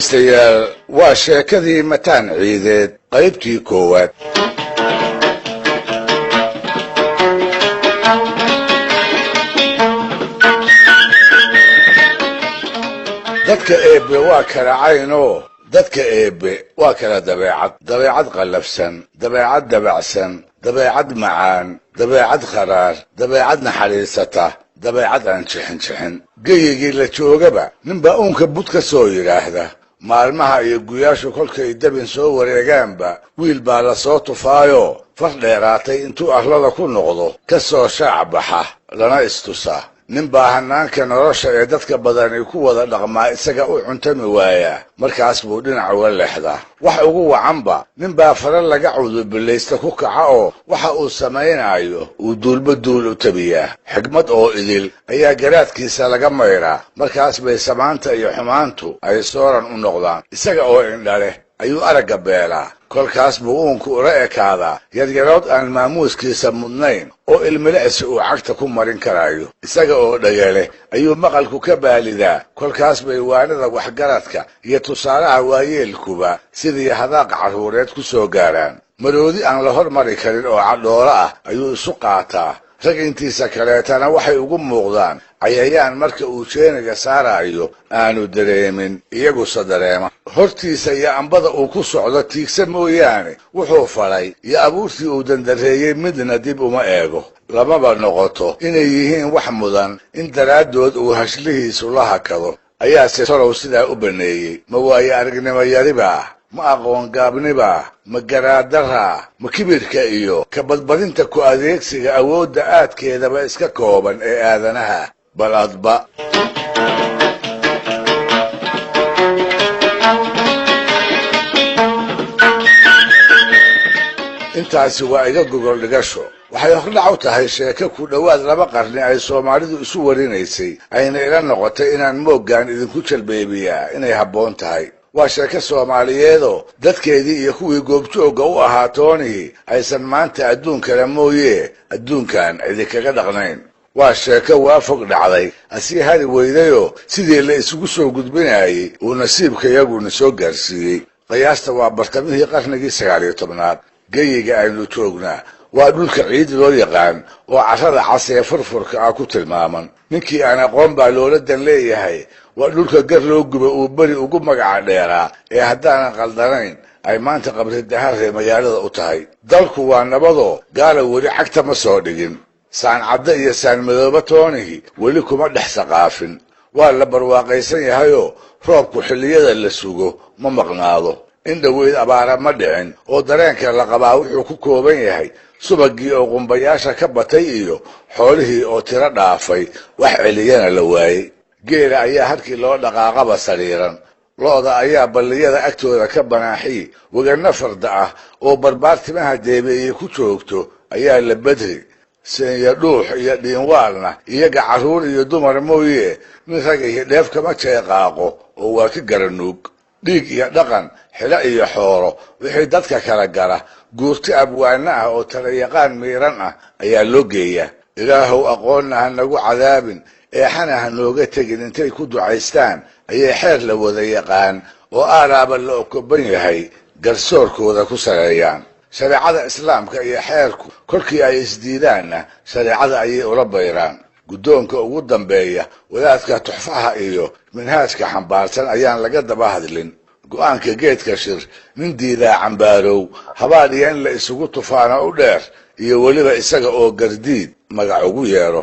Dhegaystayaal, waa sheekadii Mataan Ciideed, qaybtii koowaad. Dadka Eebbe waa kala caynoo, dadka Eebbe waa kala dabeecad, dabeecad qallafsan, dabeecad dabacsan, dabeecad macaan, dabeecad kharaar, dabeecad naxariisata, dabeecad aan jixin jixin. Geyigii la joogaba ninbaa uunka bud ka soo yidhaahda. Maalmaha iyo guyaashu kolkay dabin soo wareegaanba wiil baa la soo tufaayo far dheeraatay intuu arlada ku noqdo ka soo shaac baxa lana istusaa. Ninbaa hanaanka nolosha ee dadka badani ku wada dhaqmaa isaga u cuntami waayaa, markaas buu dhinac uga leexdaa. Wax ugu wacanba ninbaa fara laga cudubillaysta ku kaca oo waxa uu samaynaayo uu duulba duul u tabiyaa. Xigmad oo idil ayaa garaadkiisa laga mayraa, markaas bay samaanta iyo xumaantu ay sooran u noqdaan. Isaga oo indhaleh ayuu aragga beelaa, kolkaas buu uunku ula ekaadaa yaryarood aan maamuuskiisa mudnayn oo ilmilicsi uu cagta ku marin karaayo. Isaga oo dhagale ayuu maqalku ka baalidaa, kolkaas bay waanada waxgaradka iyo tusaalaha waayeelkuba sidii hadaaq carruureed ku soo gaaraan. Maroodi aan la hormari karin oo cadhoolo ah ayuu isu qaataa. Rag intiisa kaleetana waxay ugu muuqdaan cayayaan marka uu jeeniga saaraayo aanu dareemin, iyaguse dareema. Hortiisa iyo ambada uu ku socdo tiigsa mooyaane, wuxuu falay iyo abuurtii uu dandareeyey midna dib uma eego. Lamaba noqoto inay yihiin wax mudan in daraaddood uu hashlihiisu la hakado. Ayaase tolow sidaa u banneeyey? Ma waayo aragnimo yaribaa? Ma aqoon gaabnibaa? Ma garaadaraa? Ma kibirka iyo ka badbadinta ku adeegsiga awoodda aadkeedaba iska kooban ee aadanaha? Bal adba intaasi waa iga gogol dhigasho. Waxay hordhac u tahay sheeko ku dhowaad 2 qarni ay Soomaalidu isu warinaysay, ayna ila noqotay inaan mooggaan idinku jalbeebiyaa inay habboon tahay. Waa sheeko Soomaaliyeedoo dadkeedii iyo kuwii goobjoogga u ahaa toonihii aysan maanta adduunkale mooyee adduunkan idinkaga dhaqnayn. Waa sheeko waa fog dhacday, asii hari weydayoo sidii la isugu soo gudbinayey uu nasiibkayaguna soo gaarsiiyey. Qiyaasta waa bartamihii qarnigii 19aad. Geyiga aynu joognaa waa dhulka ciid loo yaqaan oo carrada cas ee furfurka ah ku tilmaaman. Ninkii aan aqoon baa loola dan leeyahay. Waa dhulka gar loo guba uu beri ugu magaca dheeraa ee haddaanan qaldanayn ay maanta Qabri Daharee magaalada u tahay. Dalku waa nabadoo gaala weli cagta ma soo dhigin. Saancadde iyo saanmadooba toonihi weli kuma dhex saqaafin. Waa la barwaaqaysan yahayoo roobku xilliyada la sugo ma maqnaado. In dhoweyd abaara ma dhicin oo dareenka la qabaa wuxuu ku kooban yahay subagii oo qumbayaasha ka batay iyo xoolihii oo tiro dhaafay, wax celiyana la waayey. Geela ayaa halkii loo dhaqaaqaba sariiran, lo'da ayaa balliyada agtooda ka banaaxiyi, weganna farda ah oo barbaar timaha deebeeyey ku joogto ayaa la bedri. Seenya dhuux iyo dhiinwaalna iyaga carruur iyo dumar mooyee nin rag iyo dheef kama jeeqaaqo oo waa ka garanuug. Dhiig iyo dhaqan, xilo iyo xooro, wixii dadka kala gara guurti abwaana ah oo talayaqaan miiran ah ayaa loo geeyaa. Ilaahow aqoonna ha nagu cadaabin, eexana ha nooga tegin, intay ku ducaystaan ayay xeer la wada yaqaan oo aalaaba la okoban yahay garsoorkooda ku sareeyaan. Shareecada Islaamka iyo xeerku kolkii ay isdiidaanna shareecada ayay ula bayraan. Guddoonka ugu dambeeya wadaadka tuxfaha iyo minhaajka xambaarsan ayaan laga daba hadlin. Go'aanka geedka shir nin diidaa cambaarow, habaal iyo in la isugu tufaana u dheer, iyo weliba isaga oo gardiid magac ugu yeedho.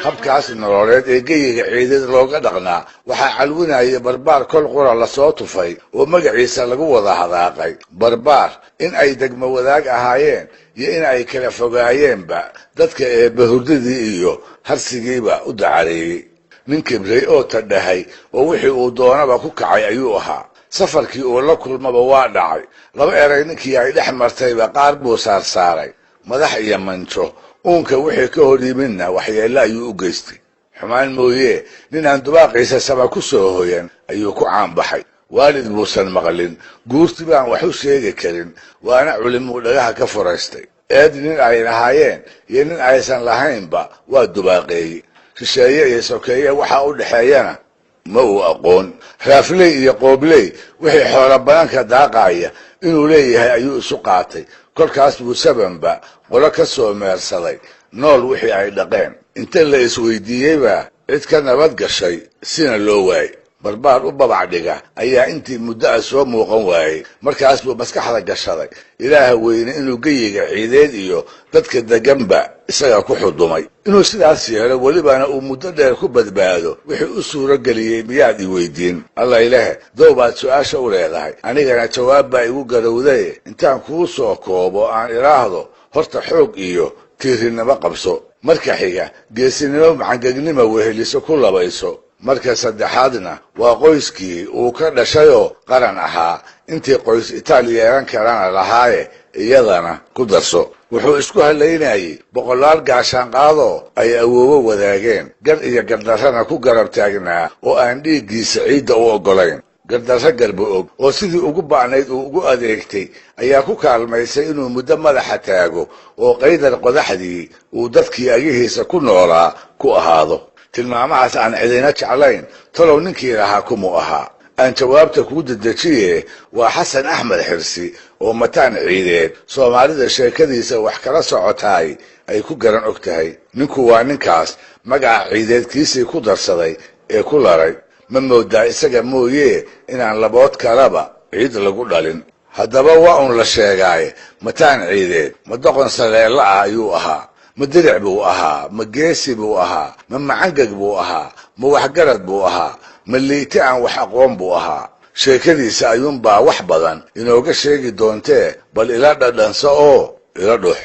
Habkaas nololeed ee geyiga ciideed looga dhaqnaa waxaa calwinayay barbaar kol qura lasoo tufay oo magaciisa lagu wada hadaaqay. Barbaar in ay degmo wadaag ahaayeen iyo in ay kala fogaayeenba dadka eebbe hurdadii iyo harsigiiba u dacareeyey. Nin kibray oo tadhahay oo wixii uu doonaba ku kacay ayuu ahaa. Safarkii uu la kulmaba waa dhacay. 2 eray ninkii ay dhex martayba qaar buu saarsaaray. Madax iyo manjo uunka wixii ka hor yimidna waxyeello ayuu u geystay. Xumaan mooyee nin aan dubaaqiisa sama ku soo hoyan ayuu ku caanbaxay. Waalid buusan maqlin, guurti baan wax u sheegi karin, waana culimuu dhagaha ka furaystay. Eed nin ay lahaayeen iyo nin aysan lahaynba waa dubaaqeeyey. Shisheeye iyo sokeeye waxaa u dhexeeyana ma uu aqoon. Raafley iyo qoobley wixii xoola bananka daaqaaya inuu leeyahay ayuu isu qaatay. Kolkaas buu sabanba qolo ka soo meersaday nool wixii ay dhaqeen. Inta la isweydiiyeybaa cid ka nabad gashay sina loo waayey. Barbaar u babac dhiga ayaa intii muddo ah soo muuqan waayey. Markaas buu maskaxda gashaday Ilaaha weyne inuu geyiga ciideed iyo dadka deganba isaga ku xudumay. Inuu sidaas yeelo welibana uu muddo dheer ku badbaado wixii u suuro geliyey miyaad i weydiin? Alla ilahe, dow baad su-aasha u leedahay, anigana jawaab baa igu garowdaye. Intaan kuu soo koobo aan idhaahdo, horta xoog iyo tiirinimo qabso. Marka xiga geesinimo macangegnima weheliso ku labayso. Marka saddexaadna waa qoyskii uu ka dhashayoo qaran ahaa, intii qoys itaal yeelan karana lahaaye, iyadana ku darso. Wuxuu isku halaynayey boqolaal gaashaanqaadoo ay awoowo wadaageen, gar iyo gardarrana ku garab taagnaa oo aan dhiiggiisa ciidda u oggolayn. Gardarro garba og oo sidii ugu ba'nayd uu ugu adeegtay ayaa ku kaalmaysay inuu muddo madaxa taago oo qaydar qodaxdii uu dadkii agihiisa ku noolaa ku ahaado. Tilmaamahaas aan cidina jeclayn talow ninkii lahaa kumu ahaa? Aan jawaabta kuu dedejiye, waa Xasan Axmed Xirsi oo Mataan Ciideed Soomaalida sheekadiisa wax kala socotaay ay ku garan og tahay. Ninku waa ninkaas magaca ciideed kiisii ku darsaday ee ku laray. Ma moodaa isaga mooyee inaan labood kalaba ciid lagu dhalin? Haddaba waa un la sheegaaye, Mataan Ciideed ma doqon saleella ah ayuu ahaa? Ma diric buu ahaa? Ma geesi buu ahaa? Ma macangeg buu ahaa? Ma waxgarad buu ahaa? Ma liite aan wax aqoon buu ahaa? Sheekadiisa ayuunbaa wax badan inooga sheegi doontee, bal ila dhadhanso oo ila dhux.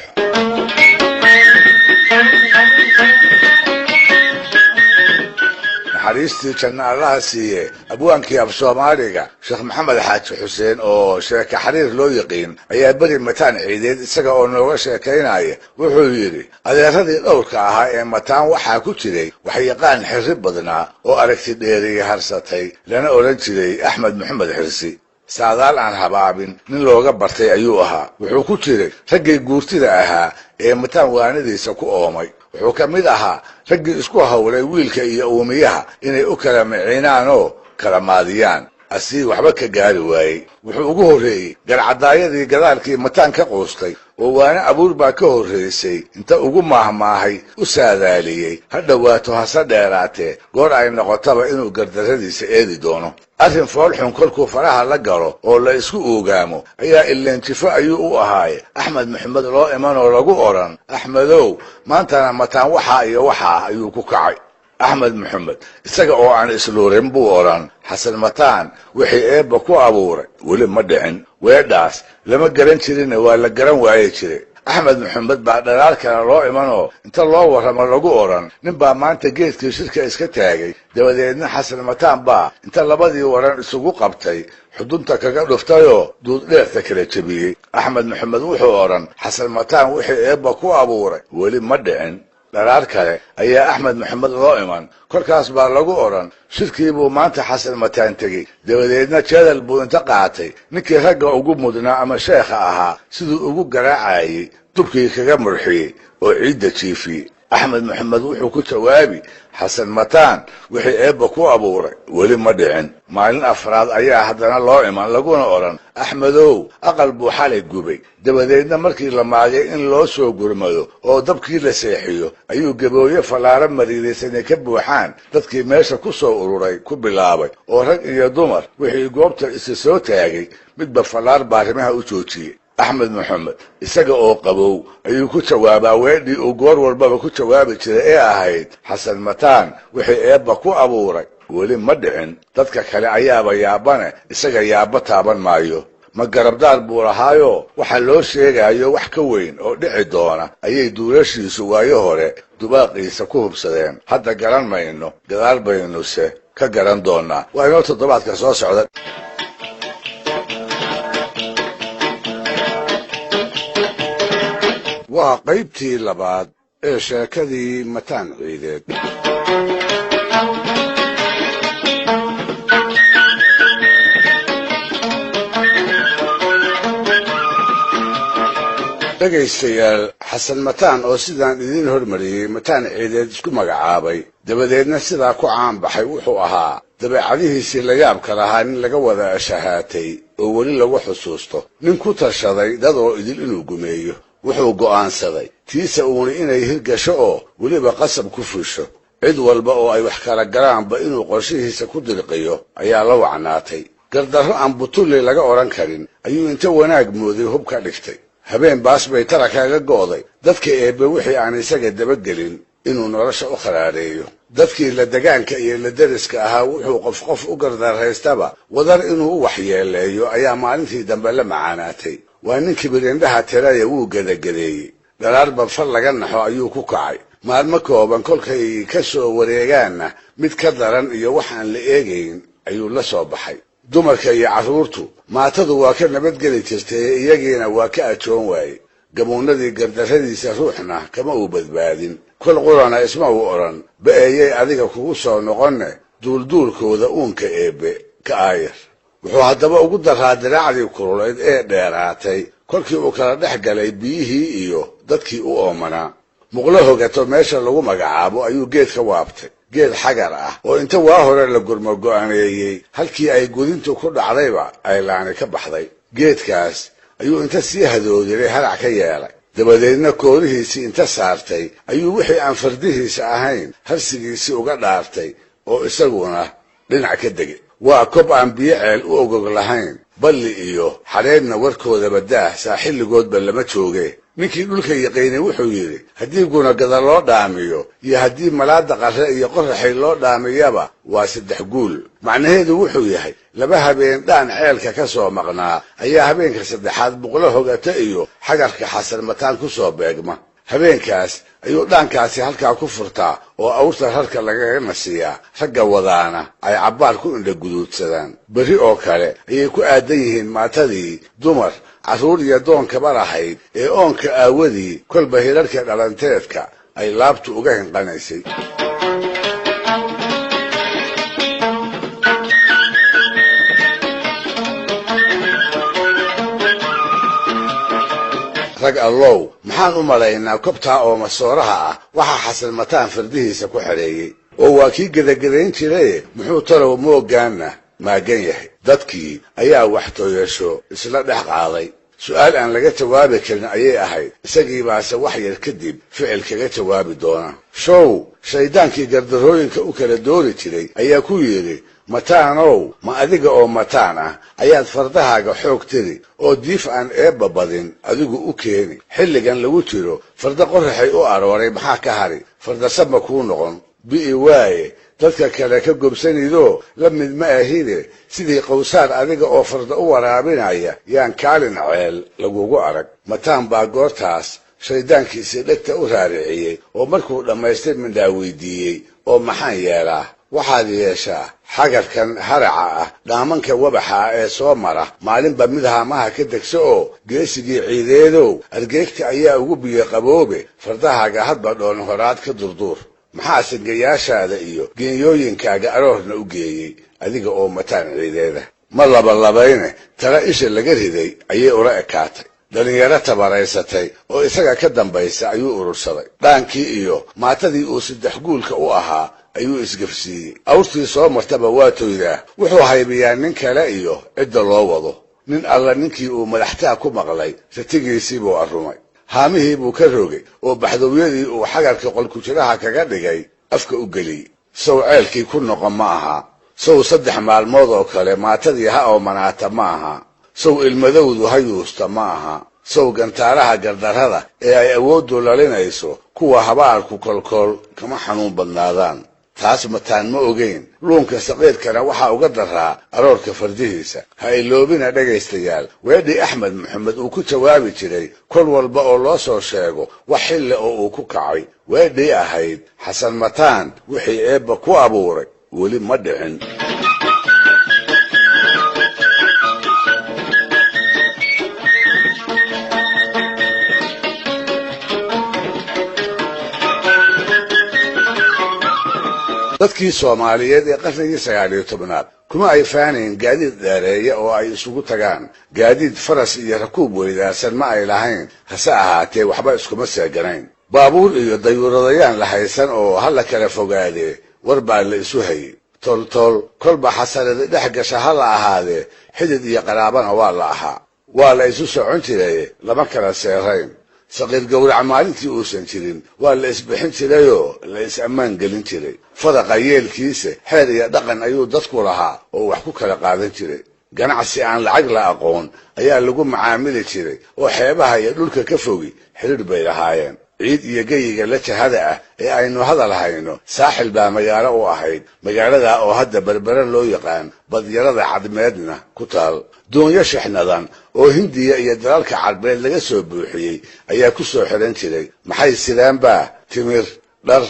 Naxariistii janno Allaha siiye abwaankii af Soomaaliga Sheekh Maxamed Xaaji Xuseen oo Sheeke Xariir loo yiqiin ayaa beri Mataan Ciideed isaga oo nooga sheekaynaya wuxuu yidhi, adeeradii dhowrka ahaa ee Mataan waxaa ku jiray waxyaqaan xirri badnaa oo aragti dheeriya harsatay, lana odhan jiray Axmed Maxamed Xirsi. Saadaal aan habaabin nin looga bartay ayuu ahaa. Wuxuu ku jiray raggii guurtida ahaa ee Mataan waanadiisa ku oomay. Wuxuu ka mid ahaa raggii isku hawlay wiilka iyo uumiyaha inay u kala miciinaan oo kala maadiyaan, asii waxba ka gaari waayey. Wuxuu ugu horreeyey garcadaayadii gadaalkii Mataan ka quustay oo waane abuur baa ka horreysay inta ugu maahmaahay u saadaaliyey ha dhowaato hase dheeraatee goor ay noqotaba inuu gardarradiisa eedi doono. Arrin foolxun kolkuu faraha la galo oo la isku oogaamo ayaa ileen jifo ayuu u ahaaye Axmed Maxamed loo imanoo lagu odhan, Axmedow, maantana Mataan waxaa iyo waxaa ayuu ku kacay. Axmed Maxamed isaga oo aan isluurin buu odhan, Xasan Mataan wixii eebba ku abuuray weli ma dhicin. Weedhaas lama garan jirine waa la garan waaye jire. Axmed Maxamed baa dhalaal kale loo imanoo inta loo warramo lagu odhan, nin baa maanta geedkii shirka iska taagay, dabadeedna Xasan Mataan baa inta labadii waran isugu qabtay xudunta kaga dhuftayoo duuddheerta kala jebiyey. Axmed Maxamed wuxuu odhan, Xasan Mataan wixii eebba ku abuuray weli ma dhicin. Dhalaar kale ayaa Axmed Maxamed loo iman, kolkaas baa lagu odhan, shirkii buu maanta Xasan Mataan tegey, dabadeedna jadal buu inta qaatay ninkii ragga ugu mudnaa ama sheekha ahaa siduu ugu garaacayey dubkii kaga murxiyey oo ciidda jiifiyey. Axmed Maxamed wuxuu ku jawaabi, Xasan Mataan wixii eebba ku abuuray weli ma dhicin. Maalin afraad ayaa haddana loo iman laguna odhan, Axmedow, aqal buu xalay gubay, dabadeedna markii la maagay in loo soo gurmado oo dabkii la seexiyo ayuu gabooye fallaaro mariidaysanay ka buuxaan dadkii meesha ku soo ururay ku bilaabay, oo rag iyo dumar wixii goobta isa soo taagay midba fallaar baarimaha u joojiyey. Axmed Maxamed isaga oo qabow ayuu ku jawaabaa weedhii uu goor walbaba ku jawaabi jiray ee ahayd, Xasan Mataan wixii eebba ku abuuray weli ma dhicin. Dadka kale ayaaba yaabane, isaga yaabba taaban maayo. Ma garabdaar buu lahaayo waxa loo sheegayo wax ka weyn oo dhici doona ayay duulashiisu waayo hore dubaaqiisa ku hubsadeen. Hadda garan mayno, gadaal baynuse ka garan doonaa. Waa inoo toddobaadka soo socda. Waa qaybtii labaad ee sheekadii Mataan Ciideed. Dhegaystayaal, Xasan Mataan oo sidaan idiin hormariyey Mataan Ciideed isku magacaabay, dabadeedna sidaa ku caan baxay, wuxuu ahaa dabeecadihiisii layaabka lahaa nin laga wada ashahaatay oo weli lagu xusuusto, nin ku tashaday dad oo idil inuu gumeeyo. Wuxuu go'aansaday tiisa uuni inay hirgasho oo weliba qasab ku fusho. Cid walba oo ay wax kala galaanba inuu qorshihiisa ku dirqiyo ayaa la wacnaatay. Gardarro aan butulli laga odhan karin ayuu inta wanaag mooday hub ka dhigtay. Habeen baas bay tara kaga go'day dadka eebbe wixii aan isaga dabagelin inuu nolosha u kharaadheeyo. Dadkii la degaanka iyo la deriska ahaa wuxuu qof qof u gardarraystaba wadar inuu u waxyeeleeyo ayaa maalintii dambe la macaanaatay. Waa nin kibir indhaha tiraya, wuu gedagadeeyey. Dharaarba far laga naxo ayuu ku kacay. Maalmo kooban kolkay ka soo wareegaanna mid ka daran iyo wax aan la eegayn ayuu la soo baxay. Dumarka iyo carruurtu maatadu waa ka nabadgeli jirtay, iyagiina waa ka ajoon waayey. Gamuunadii gardarradiisa ruuxna kama uu badbaadin. Kol qurana isma uu odhan ba'eeyay adiga kugu soo noqonne duulduulkooda uunka eebbe ka aayar. Wuxuu haddaba ugu daraa diraacdii kululayd ee dheeraatay kolkii uu kala dhex galay biyihii iyo dadkii u oomanaa. Muqlo hogato meesha lagu magacaabo ayuu geed ka waabtay, geed xagar ah oo inta waa hore la gurmo go'aneeyey halkii ay gudintu ku dhacdayba ay laani ka baxday. Geedkaas ayuu inta sii hadoodiray harac ka yeelay. Dabadeedna koorihiisii inta saartay ayuu wixii aan fardihiisa ahayn harsigiisii uga dhaartay oo isaguna dhinac ka degay. Waa kob aan biyo ceel u ogog lahayn, balli iyo xadheedna warkoodaba daah, saaxilligoodba lama jooge. Ninkii dhulka yaqiinay wuxuu yidhi haddii gunagada loo dhaamiyo iyo haddii malaada qarre iyo qoraxay loo dhaamiyaba waa saddex guul. Macnaheedu wuxuu yahay laba habeen dhaan ceelka ka soo maqnaa ayaa habeenka saddexaad buqlo hogata iyo xagarka Xasan Mataan ku soo beegma. Habeenkaas ayuu dhaankaasi halkaa ku furtaa oo awrta rarka lagaga nasiyaa, ragga wadaana ay cabbaar ku indha guduudsadaan. Berri oo kale ayay ku aadan yihiin maatadii dumar, carruur iyo doonkaba lahayd ee oonka aawadii kolba hirarka dhalanteedka ay laabtu uga hinqanaysay. Rag allow, maxaan u malaynaa kobtaa oo masooraha ah waxaa Xasan Mataan fardihiisa ku xidheeyey oo waa kii gedagadayn jiraye, muxuu talow mooggaanna maagan yahay? Dadkii ayaa wax tooyasho isla dhex qaaday. Su'aal aan laga jawaabi karin ayay ahayd, isagii baase wax yar kadib ficil kaga jawaabi doona. Show shayddaankii gardarrooyinka u kala doori jiray ayaa ku yidhi, Mataanow, ma adiga oo mataan ah ayaad fardahaaga xoog tiri oo diif aan eebba badin adigu u keeni? Xilligan lagu jiro farda qoraxay u arooray maxaa ka hari? Fardasama kuu noqon bi'i waaye, dadka kale ka gobsanidoo la mid ma ahine. Sidii qowsaar adiga oo farda u waraabinaya yaan kaalin ceel lagugu arag. Mataan baa goortaas shayddaankiisii dhegta u raariciyey oo markuu dhammaystay mindhaa weydiiyey, oo maxaan yeelaa? Waxaad yeeshaa xagarkan haraca ah, dhaamanka wabaxa ah ee soo mara maalinba mid haamaha ka degso oo geesigii ciideedow argeegta ayaa ugu biyo qaboobe, fardahaaga hadba dhoon horaad ka durduur. Maxaa sangayaashaada iyo geenyooyinkaaga aroorna u geeyey adiga oo Mataan Ciideeda? Ma labalabayne, tala isha laga riday ayay ula ekaatay. Dhalinyaro tabaraysatay oo isaga ka dambaysa ayuu urursaday. Dhaankii iyo maatadii uu saddex guulka u ahaa ayuu isgafsiiyey. Awrtii soo martaba waa toydaa. Wuxuu haybiyaa nin kale iyo cidda loo wado. Nin alla ninkii uu madaxtaa ku maqlay ratigiisii buu arrumay. Haamihii buu ka rogay oo baxdowyadii uu xagarka qolkujiraha kaga dhigay afka u geliyey. Sow ceelkii ku noqon ma aha? Sow 3 maalmood oo kale maatadii ha oomanaata ma aha? Sow ilmadowdu ha yuusta ma aha? Sow gantaaraha gardarrada ee ay awooddu lalinayso kuwa habaarku kolkol kama xanuun badnaadaan? Taas Mataan ma ogeyn. Luunka saqiirkana waxaa uga daraa aroorka fardihiisa. Ha iloobina dhegaystayaal weedhii Axmed Maxamed uu ku jawaabi jiray kol walba oo loo soo sheego wax xilli oo uu ku kacay, weedhii ahayd Xasan Mataan wixii eebba ku abuuray weli ma dhicin. Dadkii Soomaaliyeed ee qarnigii 19aad Kuma ay faanayn gaadiid dheereeya oo ay isugu tagaan. Gaadiid faras iyo rakuub weydaarsan ma ay lahayn, hase ahaatee waxba iskuma seeganayn. Baabuur iyo dayuuradayaan la haysan oo ha la kala fogaadee war baa la isu hayey. Toltol kolba xasaradi dhex gasha ha la ahaadee, xidid iyo qaraabana waa la ahaa. Waa la isu socon jiraye lama kala seerayn. Saqiir gowrac maalintii uusan jirin waa la isbixin jirayoo la is ammaan gelin jiray. Fadaqa yeelkiise xeer iyo dhaqan ayuu dadku lahaa oo wax ku kala qaadan jiray. Ganacsi aan lacag la aqoon ayaa lagu macaamili jiray oo xeebaha iyo dhulka ka fogi xidhiidh bay lahaayeen. Ciid iyo geyiga la jahada ah ee aynu hadal hayno Saaxil baa magaalo u ahayd, magaaladaa oo hadda Berbere loo yaqaan, badyarada Cadmeedna ku taal. Doonyo shixnadan oo Hindiya iyo dalalka Carbeed laga soo buuxiyey ayaa ku soo xidhan jiray. Maxay sidaanbaa? Timir, dhar,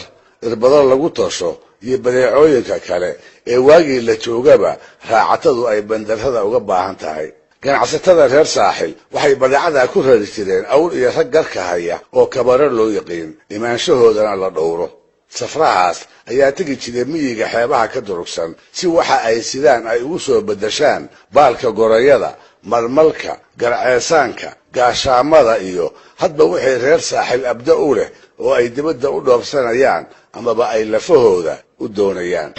irbado lagu tosho iyo badeecooyinka kale ee waagii la joogaba raacatadu ay bandarrada uga baahan tahay. Ganacsatada reer Saaxil waxay badeecadaa ku rari jireen awr iyo rag garka haya oo kabaro loo yiqiin, imaanshahoodana la dhowro. Safrahaas ayaa tegi jiray miyiga xeebaha ka durugsan si waxa ay sidaan ay ugu soo beddeshaan baalka gorayada, malmalka, garceesaanka, gaashaamada iyo hadba wixii reer Saaxil abdo u leh oo ay dibadda u dhoobsanayaan amaba ay lafahooda u doonayaan.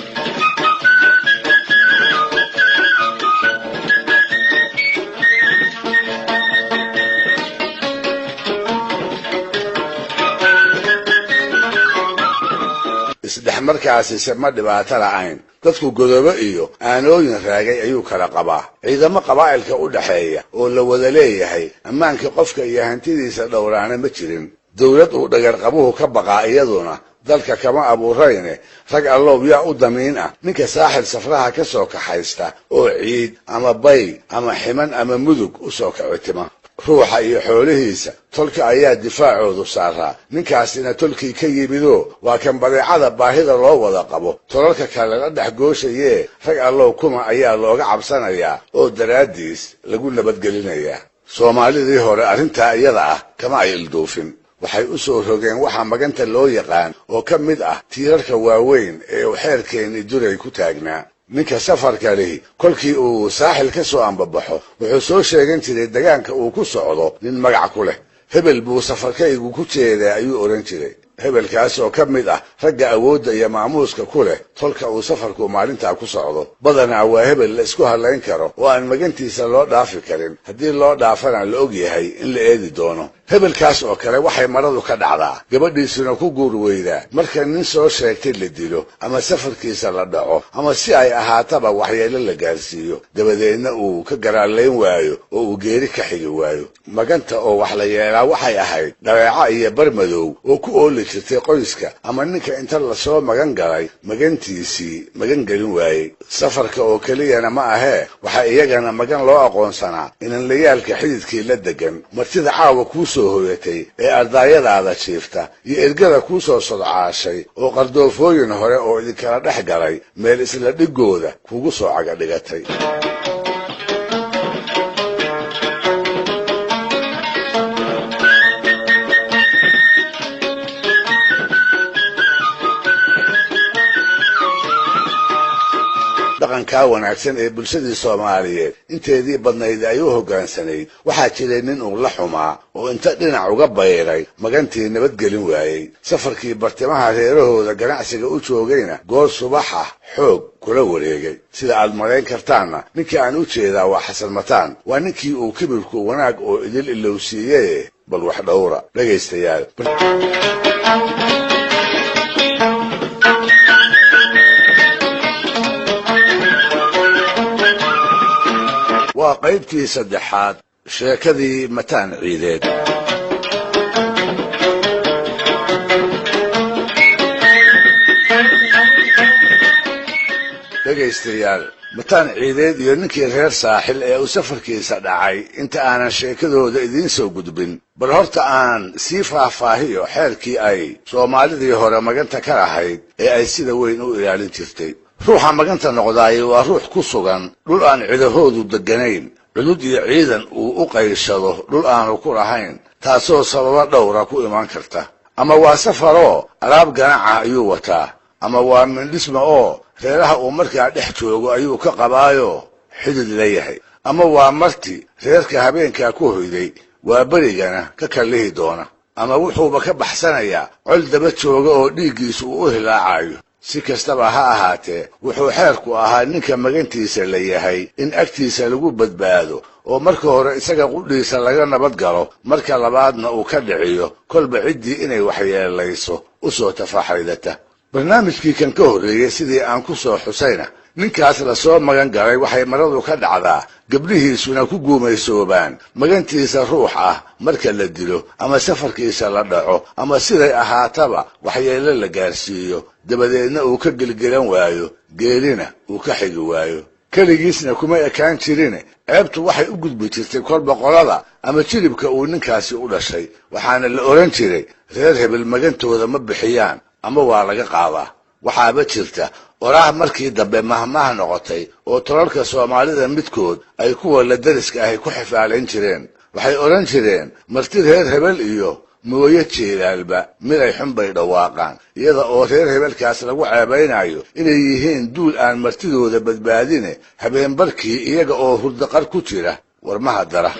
Isdhexmarkaasise ma dhibaato la'ayn. Dadku godobo iyo aanooyin raagay ayuu kala qabaa. Ciidamo qabaa'ilka u dhexeeya oo la wada leeyahay ammaanka qofka iyo hantidiisa dhowraana ma jirin. Dowlad uu dhagarqabuhu ka baqaa iyaduna dalka kama abuurayne, rag allow yaa u damiin ah ninka Saaxil safraha ka soo kaxaysta oo ciid ama bay ama ximan ama mudug u soo kicitima. Ruuxa iyo xoolihiisa tolka ayaa difaacoodu saaraa, ninkaasina tolkii ka yimidoo waa kan badeecada baahida loo wada qabo tolalka kale la dhex gooshayee, rag allow kuma ayaa looga cabsanayaa oo daraaddiis lagu nabadgelinayaa. Soomaalidii hore arrintaa iyada ah kama ay ilduufin. Waxay u soo rogeen waxa maganta loo yaqaan oo ka mid ah tiirarka waaweyn ee uu xeerkeennii duray ku taagnaa. Ninka safarka lihi kolkii uu Saaxil ka soo ambabaxo wuxuu soo sheegan jiray degaanka uu ku socdo nin magac ku leh. Hebel buu safarkaygu ku jeedaa ayuu odhan jiray. Hebelkaas oo ka mid ah ragga awoodda iyo maamuuska ku leh tolka uu safarku maalintaa ku socdo. Badanaa waa hebel la isku hadlayn karo oo aan magantiisa loo dhaafi karin, haddii loo dhaafana la og yahay in la eedi doono. Hebelkaas oo kale waxay maradu ka dhacdaa, gabadhiisuna ku guur weydaa marka nin soo sheegtay la dilo ama safarkiisa la dhaco ama si ay ahaataba waxyeelo la gaarsiiyo, dabadeedna uu ka garaalayn waayo oo uu geeri ka xigi waayo. Maganta oo wax la yeelaa waxay ahayd dhabeeco iyo barmadow oo ku ooli jirtay qoyska ama ninka inta lasoo magan galay magantiisii magan gelin waayey. Safarka oo keliyana ma ahee, waxaa iyagana magan loo aqoonsanaa inanlayaalka xididkii la degan, martida caawa kuu soo hoyatay ee ardaayadaada jiifta iyo ergada kuu soo sodcaashay oo qardoofooyin hore oo idinkala dhex galay meel isla dhigooda kugu soo cagadhigatay. Dhaqankaa wanaagsan ee bulshadii Soomaaliyeed inteedii badnayd ay u hoggaansanayd, waxaa jiray nin uu la xumaa oo inta dhinac uga bayray magantii nabadgelin waayey. Safarkii bartimaha reerahooda ganacsiga u joogayna goor subax ah xoog kula wareegay. Sida aad malayn kartaanna ninkii aan u jeedaa waa Xasan Mataan. Waa ninkii uu kibirku wanaag oo idil ilowsiiyeye. Bal wax dhowra dhegaystayaal. Waa qaybtii saddexaad sheekadii Mataan Ciideed. Dhegaystayaal, Mataan Ciideed iyo ninkii reer Saaxil ee uu safarkiisa dhacay inta aanan sheekadooda idiin soo gudbin, bal horta aan sii faahfaahiyo xeerkii ay Soomaalidii hore maganta ka lahayd ee ay sida weyn u ilaalin jirtay. Ruuxa maganta noqdaaye waa ruux ku sugan dhul aan cidahoodu degganayn, cudud iyo ciidan uu u qayshado dhul aanu ku lahayn, taasoo sababo dhowra ku iman karta. Ama waa safaroo alaab ganaca ayuu wataa, ama waa mindhisma oo Reeraha uu markaa dhex joogo ayuu ka qabaayoo xidid la yahay, ama waa marti reerka habeenkaa ku hoyday, waa berigana ka kallihi doona, ama wuxuuba ka baxsanayaa col daba jooga oo dhiiggiisu uu u hilaacayo. Si kastaba ha ahaatee, wuxuu xeerku ahaa ninka magantiisa la yahay in agtiisa lagu badbaado, oo marka hore isaga qudhiisa laga nabad galo, marka labaadna uu ka dhiciyo kolba ciddii inay waxyeelayso u soo tafaxaydata. Barnaamijkii kan ka horreeyey sidii aan ku soo xusayna, ninkaas lasoo magan galay waxay maradu ka dhacdaa, gabdhihiisuna ku guumaysoobaan magantiisa ruux ah marka la dilo, ama safarkiisa la dhaco, ama siday ahaataba waxyeello la gaarsiiyo, dabadeedna uu ka gelgelan waayo, geelina uu ka xigi waayo. Keligiisna kuma ekaan jirine, ceebtu waxay u gudbi jirtay kolba qolada ama jilibka uu ninkaasi u dhashay, waxaana la oran jiray reer hebel magantooda ma bixiyaan ama waa laga qaadaa. Waxaaba jirta oraah markii dambe mahmaah noqotay oo tolalka Soomaalida midkood ay kuwa la dariska ahi ku xifaalayn jireen. Waxay odhan jireen marti reer hebel iyo mooye jeelaalba miday xun bay dhawaaqaan, iyada oo reer hebelkaas lagu ceebaynayo inay yihiin duul aan martidooda badbaadine habeenbarkii iyaga oo hurdaqar ku jira warmaha dara.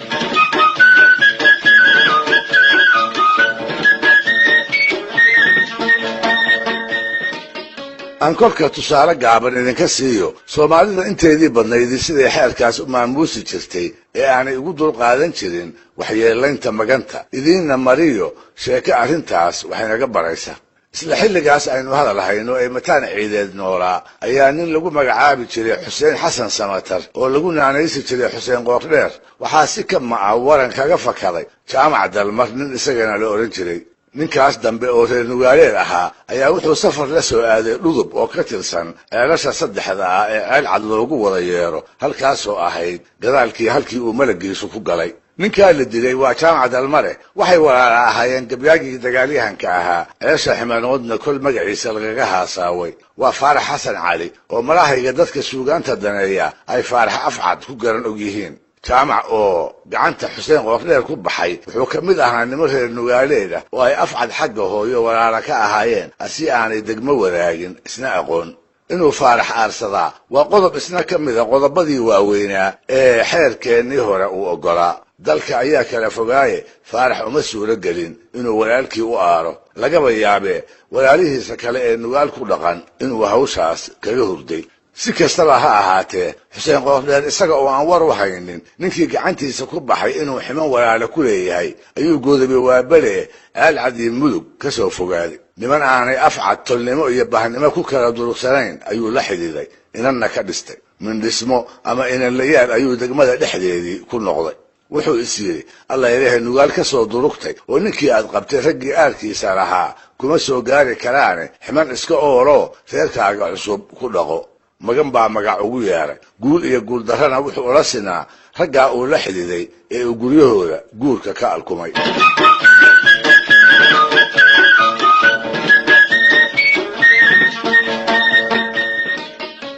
Aan kolka tusaale gaaban idinka siiyo Soomaalida inteedii badnaydii siday xeerkaas u maamuusi jirtay ee aanay ugu dulqaadan jirin waxyeelaynta maganta, idiinna mariyo sheeko arrintaas waxaynaga baraysa. Isla xilligaas aynu hadal hayno ee Mataan Ciideed noolaa ayaa nin lagu magacaabi jiray Xuseen Xasan Samatar oo lagu naanaysi jiray Xuseen Qoordheer waxaa si ka maca waran kaga fakaday Jaamac Dalmar, nin isagana la odhan jiray. Ninkaas dambe oo reer nugaaleed ahaa ayaa wuxuu safar la soo aaday Dhudub oo ka tirsan ceelasha saddexda ah ee ceel cad loogu wada yeero, halkaasoo ahayd gadaalkii halkii uu malagiisu ku galay. Ninkaa la dilay waa Jaamac Dalmare. Waxay walaala ahaayeen gabyaagii dagaalyahanka ahaa, ceesha ximanoodna kol magaciisa lagaga haasaaway. Waa Faarax Xasan Cali oo malahayga dadka suugaanta daneeya ay Faarax Afcad ku garan og yihiin. Jaamac oo gacanta Xuseen Qoordheer ku baxay wuxuu ka mid ahaa niman reer nugaaleeda oo ay Afcad xagga hooyo walaala ka ahaayeen, asi aanay degmo wadaagin isna aqoon. Inuu Faarax aarsadaa waa qodob isna ka mida qodobadii waaweynaa ee xeerkeennii hore uu oggolaa. Dalka ayaa kala fogaaye, Faarax uma suuro gelin inuu walaalkii u aaro. Lagaba yaabee walaalihiisa kale ee nugaal ku dhaqan inuu hawshaas kaga hurday. Si kastaba ha ahaatee, Xuseen Qoordheer isaga oo aan war u haynin ninkii gacantiisa ku baxay inuu ximan walaale ku leeyahay ayuu Godobe Waabale Aalcad iyo Mudug ka soo fogaaday. Niman aanay Afcad tolnimo iyo bahnimo ku kala durugsanayn ayuu la xidhiiday, inanna ka dhistay. Mindhismo ama inanlayaal ayuu degmada dhexdeedii ku noqday. Wuxuu is yidhi, alla ilaahay nugaal ka soo durugtay oo ninkii aad qabtay raggii aarkiisa lahaa kuma soo gaari karaane, ximan iska ooloo reerkaaga cusub ku dhaqo. Magan baa magac ugu yeeray, guul iyo guuldarrana wuxuu ula sinaa raggaa uu la xididay ee uu guryahooda guurka ka alkumay.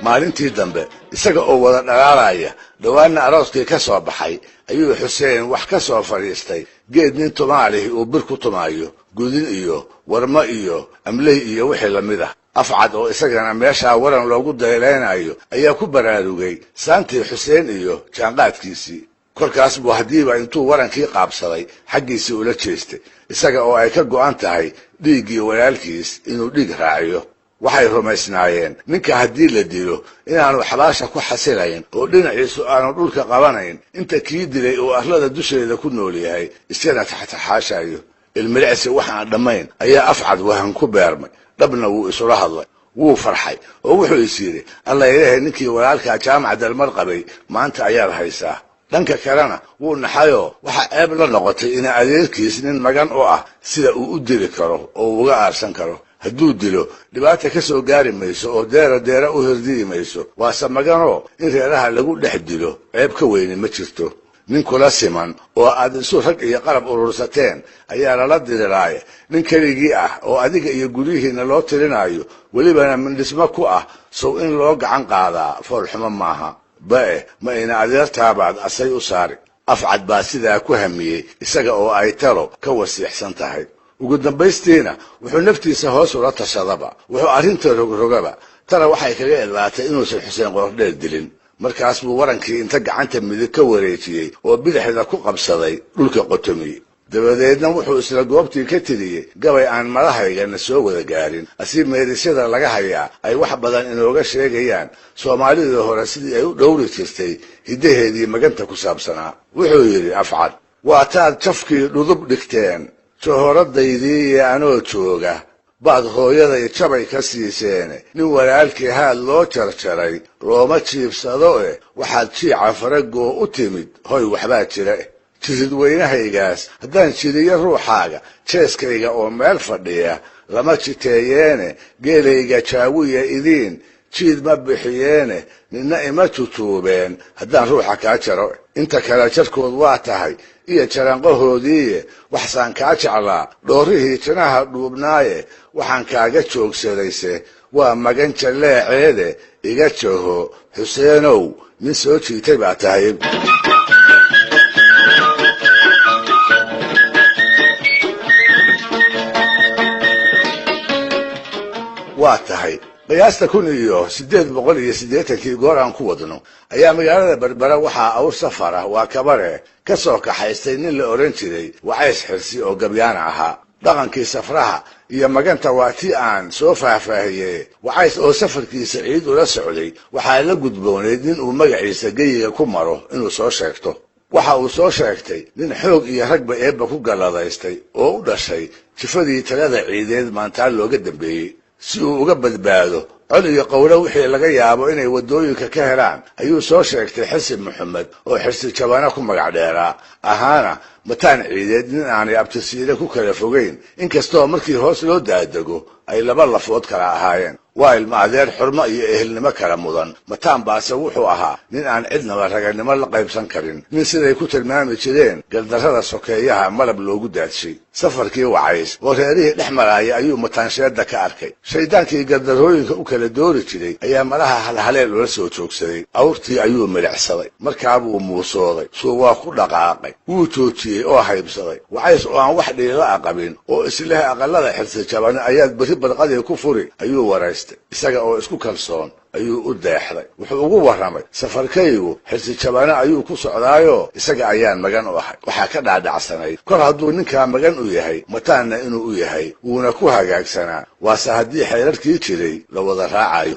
Maalintii dambe isaga oo wada dhalaalaya, dhowaanna arooskii ka soo baxay, ayuu Xuseen wax ka soo fadhiistay geed nin tumaalihi uu bir ku tumaayo, gudin iyo warmo iyo amley iyo wixii lamid ah. Afcad oo isagana meeshaa waran loogu daylaynayo ayaa ku baraarugay saantii Xuseen iyo jaanqaadkiisii. Kolkaas buu haddiiba intuu warankii qaabsaday xaggiisii ula jeestay, isaga oo ay ka go'an tahay dhiiggii walaalkiis inuu dhiig raaciyo. Waxay rumaysnaayeen ninka haddii la dilo inaanu xabaasha ku xasilayn oo dhinaciisu aanu dhulka qabanayn inta kii dilay uu arlada dusheeda ku nool yahay, iskana taxtaxaashayo. Ilmilicsi wax aan dhammayn ayaa Afcad wahan ku beermay, dhabna wuu isula hadlay. Wuu farxay oo wuxuu is yidhi, alla ilaahay ninkii walaalkaa Jaamac Dalmar qabay maanta ayaad haysaa. Dhanka kalena wuu naxayoo waxaa ceeb la noqotay ina adeerkiis nin magan u ah sida uu u dili karo oo uu uga aarsan karo. Hadduu dilo dhibaata ka soo gaari mayso oo deera deera u hirdiyi mayso, waase maganoo in reeraha lagu dhex dilo ceeb ka weyni ma jirto. Nin kula siman oo aad isu rag iyo qalab urursateen ayaa lala diriraaye, nin keligii ah oo adiga iyo guryihiinna loo tirinaayo welibana mindhismo ku ah, sow in loo gacan qaadaa foolxumo maaha. Ba'e ma ina adeertaabaad asay u saari. Afcad baa sidaa ku hamiyey isaga oo ay talo ka wasiixsan tahay. Ugu dambaystiina wuxuu naftiisa hoos ula tashadaba, wuxuu arrinta rogrogaba, Tana waxay kaga idlaatay inuusan Xuseen Qoordheer dilin. Markaas buu warankii inta gacanta midig ka wareejiyey oo bidixda ku qabsaday dhulka qotomiyey. Dabadeedna wuxuu isla goobtii ka tiriyey gabay aan madahaygana soo wada gaarin, asii meerisyada laga hayaa ay wax badan inooga sheegayaan Soomaalidii hore sidii ay u dhowri jirtay hiddaheedii maganta ku saabsanaa. Wuxuu yidhi Afcad: waa taad jafkii dhudub dhigteen johoradaydii iyo anoo jooga baad hooyaday jabay ka siiseene, nin walaalkii haad loo jarjaray looma jiibsado eh, waxaad jiica faragoo u timid hoy waxbaa jira eh. Jiridweynahaygaas haddaan jiriyo ruuxaaga jeeskayga oo meel fadhiya lama jiteeyeene, geelayga jaawiya idiin jiid ma bixiyeene, ninna ima jujuubeen haddaan ruuxa kaa jaro. Inta kale jarkood waa tahay iyo jaranqahoodiiye, waxsaan kaa jeclaa dhoorrihii jinaha dhuubnaaye, waxaan kaaga joogsadayse waa magan jalleeceede, iga jaho Xuseenow nin soo jiitay baa tahay. Waa tahay qiyaasta 1880-kii goor aan ku wadno ayaa magaalada Berbera waxaa awr safar ah waa kabare ka soo kaxaystay nin la odhan jiray Wacays Xirsi oo gabyaana ahaa. Dhaqankii safraha iyo maganta waa tii aan soo faahfaahiyey. Wacays oo safarkiisa ciid ula socday waxaa la gudboonayd nin uu magaciisa geyiga ku maro inuu soo sheegto. Waxa uu soo sheegtay nin xoog iyo ragba eebba ku galladaystay oo u dhashay jifadii talada ciideed maantaa looga dambeeyey. Si uu uga badbaado cod iyo qowlo wixii laga yaabo inay waddooyinka ka helaan ayuu soo sheegtay Xirsi Maxamed oo Xirsi Jabana ku magac dheeraa, ahaana mataan ciideed nin aanay abtisiile ku kala fogeyn, inkastoo markii hoos loo daadego ay laba lafood kala ahaayeen. Waa ilma adeer xurmo iyo ehelnimo kala mudan. Mataan baase wuxuu ahaa nin aan cidnaba raganimo la qaybsan karin, nin siday ku tilmaami jireen gardarrada sokeeyaha malab loogu daadshay. Safarkii Wacays oo reerihii dhex maraaya ayuu mataansheedda ka arkay. Shaydaankii gardarrooyinka u kala doori jiray ayaa malaha halhaleel ula soo joogsaday. Awrtii ayuu milicsaday, markaabuu muusooday, suu waa ku dhaqaaqay, wuu joojiyey oo haybsaday. Wacays oo aan wax dhiila a qabin oo isleh aqallada Xirsi Jabane ayaad berri barqadii ku furi ayuu waraystay. Isaga oo isku kalsoon ayuu u deexday. Wuxuu ugu warramay: safarkaygu Xirsi Jabane ayuu ku socdaayoo isaga ayaan magan u ahay. Waxaa ka dhaadhacsanayd kor hadduu ninkaa magan u yahay mataanna inuu u yahay, wuuna ku hagaagsanaa, waase haddii xeerarkii jiray la wada raacayo.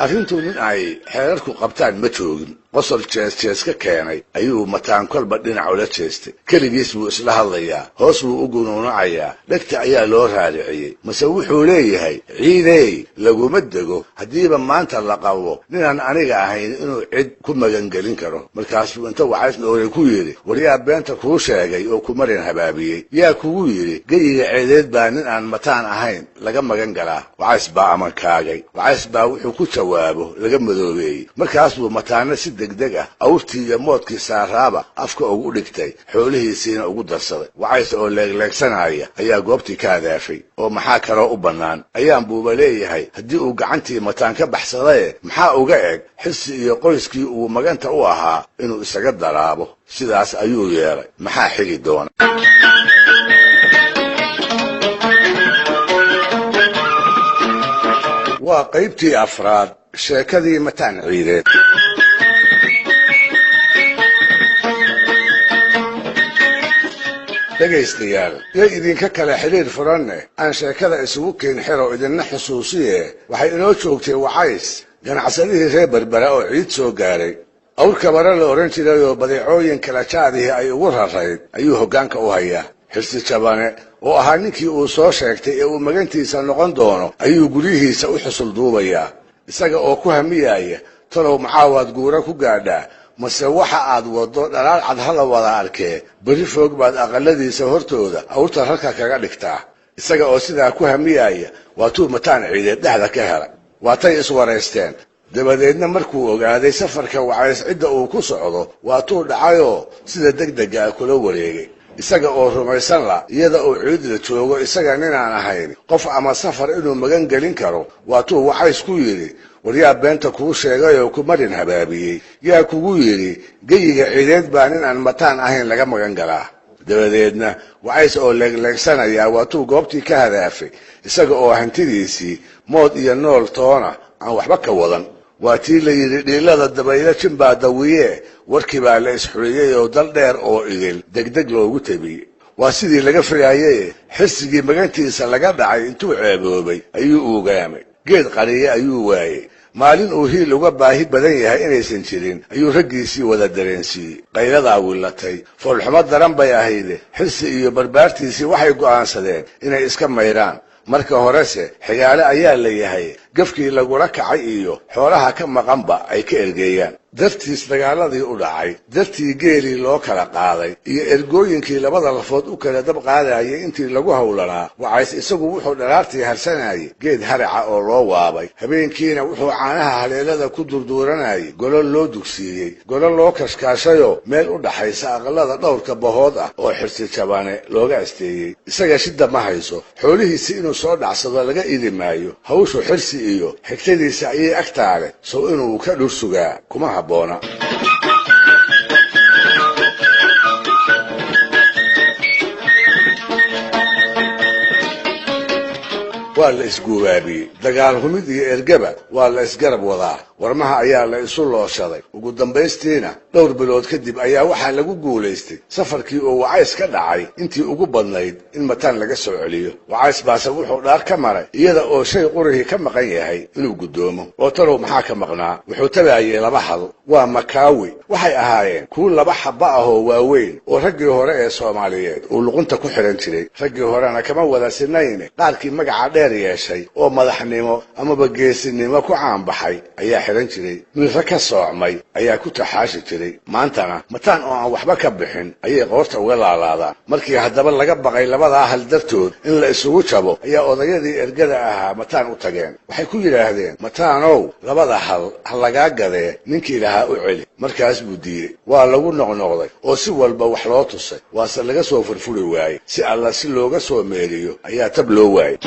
Arrintuu nin ay xeerarku qabtaan ma joogin. Qosol jees jees ka keenay ayuu mataan kolba dhinac ula jeestay. Keligiis buu isla hadlayaa, hoos buu u gunuunacayaa, dhegta ayaa loo raariciyey. Mase wuxuu leeyahay: ciideey laguma dego haddiiba maanta la qabo ninaan aniga ahayn inuu cid ku magangelin karo. Markaasuu inta Wacays dhowray ku yidhi: waryaa beenta kuu sheegay oo kumarin habaabiyey? Yaa kugu yidhi geyiga ceedeed baa nin aan mataan ahayn laga magan galaa? Wacays baa amankaagay. Wacays baa wuxuu ku jawaabo laga madoobeeyey. Markaasbuu mataana si degdeg ah awrtii iyo moodkii saaraaba afka ugu dhigtay, xoolihiisiina ugu darsaday. Wacays oo leegleegsanaya ayaa goobtii ka hadaafay. Oo maxaa kaloo u bannaan ayaan buuba leeyahay haddii uu gacantii mataan ka baxsadaye, maxaa uga eg Xirsi iyo qoyskii uu maganta u ahaa inuu isaga daraabo. Sidaas ayuu yeelay. Maxaa xigi doona? Waa qaybtii afraad sheekadii mataan ciideed. Dhegaystayaal, yay idinka kale xidhiir furanne aan sheekada isugu keen xero idinna xusuusiye, waxay inoo joogtay Wacays ganacsadihii reer Berbera oo ciid soo gaaray. Awr kabare la odhan jiray oo badeecooyin kala jaadihii ay ugu rarayd ayuu hoggaanka u hayaa. Xirsi Jabane oo ahaa ninkii uu soo sheegtay ee uu magantiisa noqon doono ayuu guryihiisa u xusul duubayaa, isaga oo ku hamiyaya: talow maxaa waad guura ku gaadhaa, mase waxa aad waddo dhalaal cad ha la wada arkee, berri foog baad aqalladiisa hortooda awrta rarka kaga dhigtaa. Isaga oo sidaa ku hamiyaya waatuu mataan ciideed dhexda ka helay. Waatay iswaraysteen. Dabadeedna markuu ogaaday safarka Wacays cidda uu ku socdo waatuu dhacayoo sida degdega ah kula wareegay, isaga oo rumaysan la iyada oo ciid la joogo isaga ninaan ahayn qof ama safar inuu magan gelin karo. Waatuu Wacays ku yidhi: waryaa beenta kuu sheegayoo kumarin habaabiyey? Yaa kugu yidhi geyiga ciideed baa nin aan mataan ahayn laga magan galaa? Dabadeedna Wacays oo leegleegsanayaa waatuu goobtii ka hadaafay, isaga oo hantidiisii mood iyo nool toona aan waxba ka wadan. Waa tii la yidhi dhiilada dabaylo jimbaa dawiye. Warkii baa la isxuriyey oo dal dheer oo idil degdeg loogu tabiyey. Waa sidii laga filaayey. Xirsigii magantiisa laga dhacay intuu ceeboobay ayuu uugaamay, geed qariye ayuu waayey. Maalin uu hiil uga baahi badan yahay inaysan jirin ayuu raggiisii wada dareensiiyey. Qayladaa wilatay, foolxumo daran bay ahayde. Xirsi iyo barbaartiisii waxay go'aansadeen inay iska mayraan. Marka horese xigaale ayaa la yahay, gafkii lagula kacay iyo xoolaha ka maqanba ay ka ergeeyaan. Dartiis dagaaladii u dhacay, dartii geelii loo kala qaaday iyo ergooyinkii labada lafood u kala dab qaadayay intii lagu howlanaa, Wacays isagu wuxuu dharaartii harsanayay geed haraca oo loo waabay. Habeenkiina wuxuu caanaha haleelada ku durduuranayay golo loo dugsiiyey, golo loo kashkaashayoo meel u dhaxaysa aqalada dhowrka bahood ah oo Xirsi Jabane looga asteeyey. Isaga shidda ma hayso, xoolihiisi inuu soo dhacsado laga idi maayo. Hawshu Xirsi iyo xigtadiisa ayay ag taale, sow inuu ka dhur sugaa kuma habboona. Waa la isguubaabiyey, dagaal humid iyo ergaba waa la isgarab wadaa, warmaha ayaa la isu looshaday. Ugu dambaystiina dhowr bilood kadib ayaa waxaa lagu guulaystay safarkii oo Wacays ka dhacay intii ugu badnayd in Mataan laga soo celiyo. Wacays baase wuxuu dhaar ka maray iyada oo shay qurihii ka maqan yahay inuu guddoomo. Oo talow maxaa ka maqnaa? Wuxuu tabaayey laba hal, waa makaawi. Waxay ahaayeen kuwo laba xabba ah oo waaweyn oo raggii hore ee Soomaaliyeed uu luqunta ku xidhan jiray. Raggii horena kama wada sinayne, qaarkii magaca dheer yeeshay oo madaxnimo amaba geesinimo ku caanbaxay ayaa xidhan jiray, mirro ka soocmay ayaa ku taxaashi jiray. Maantana Mataan oo aan waxba ka bixin ayay qoorta uga laalaadaan. Markii haddaba laga baqay labadaa hal dartood in la isugu jabo, ayaa odayadii ergada ahaa Mataan u tageen. Waxay ku yidhaahdeen: "Mataanow, labada hal ha lagaa gadee, ninkii lahaa u celi." Markaas buu diidey. Waa lagu noqnoqday oo si walba wax loo tusay, waase laga soo furfuri waayey. Si alla si looga soo meeriyo ayaa tab loo waayey.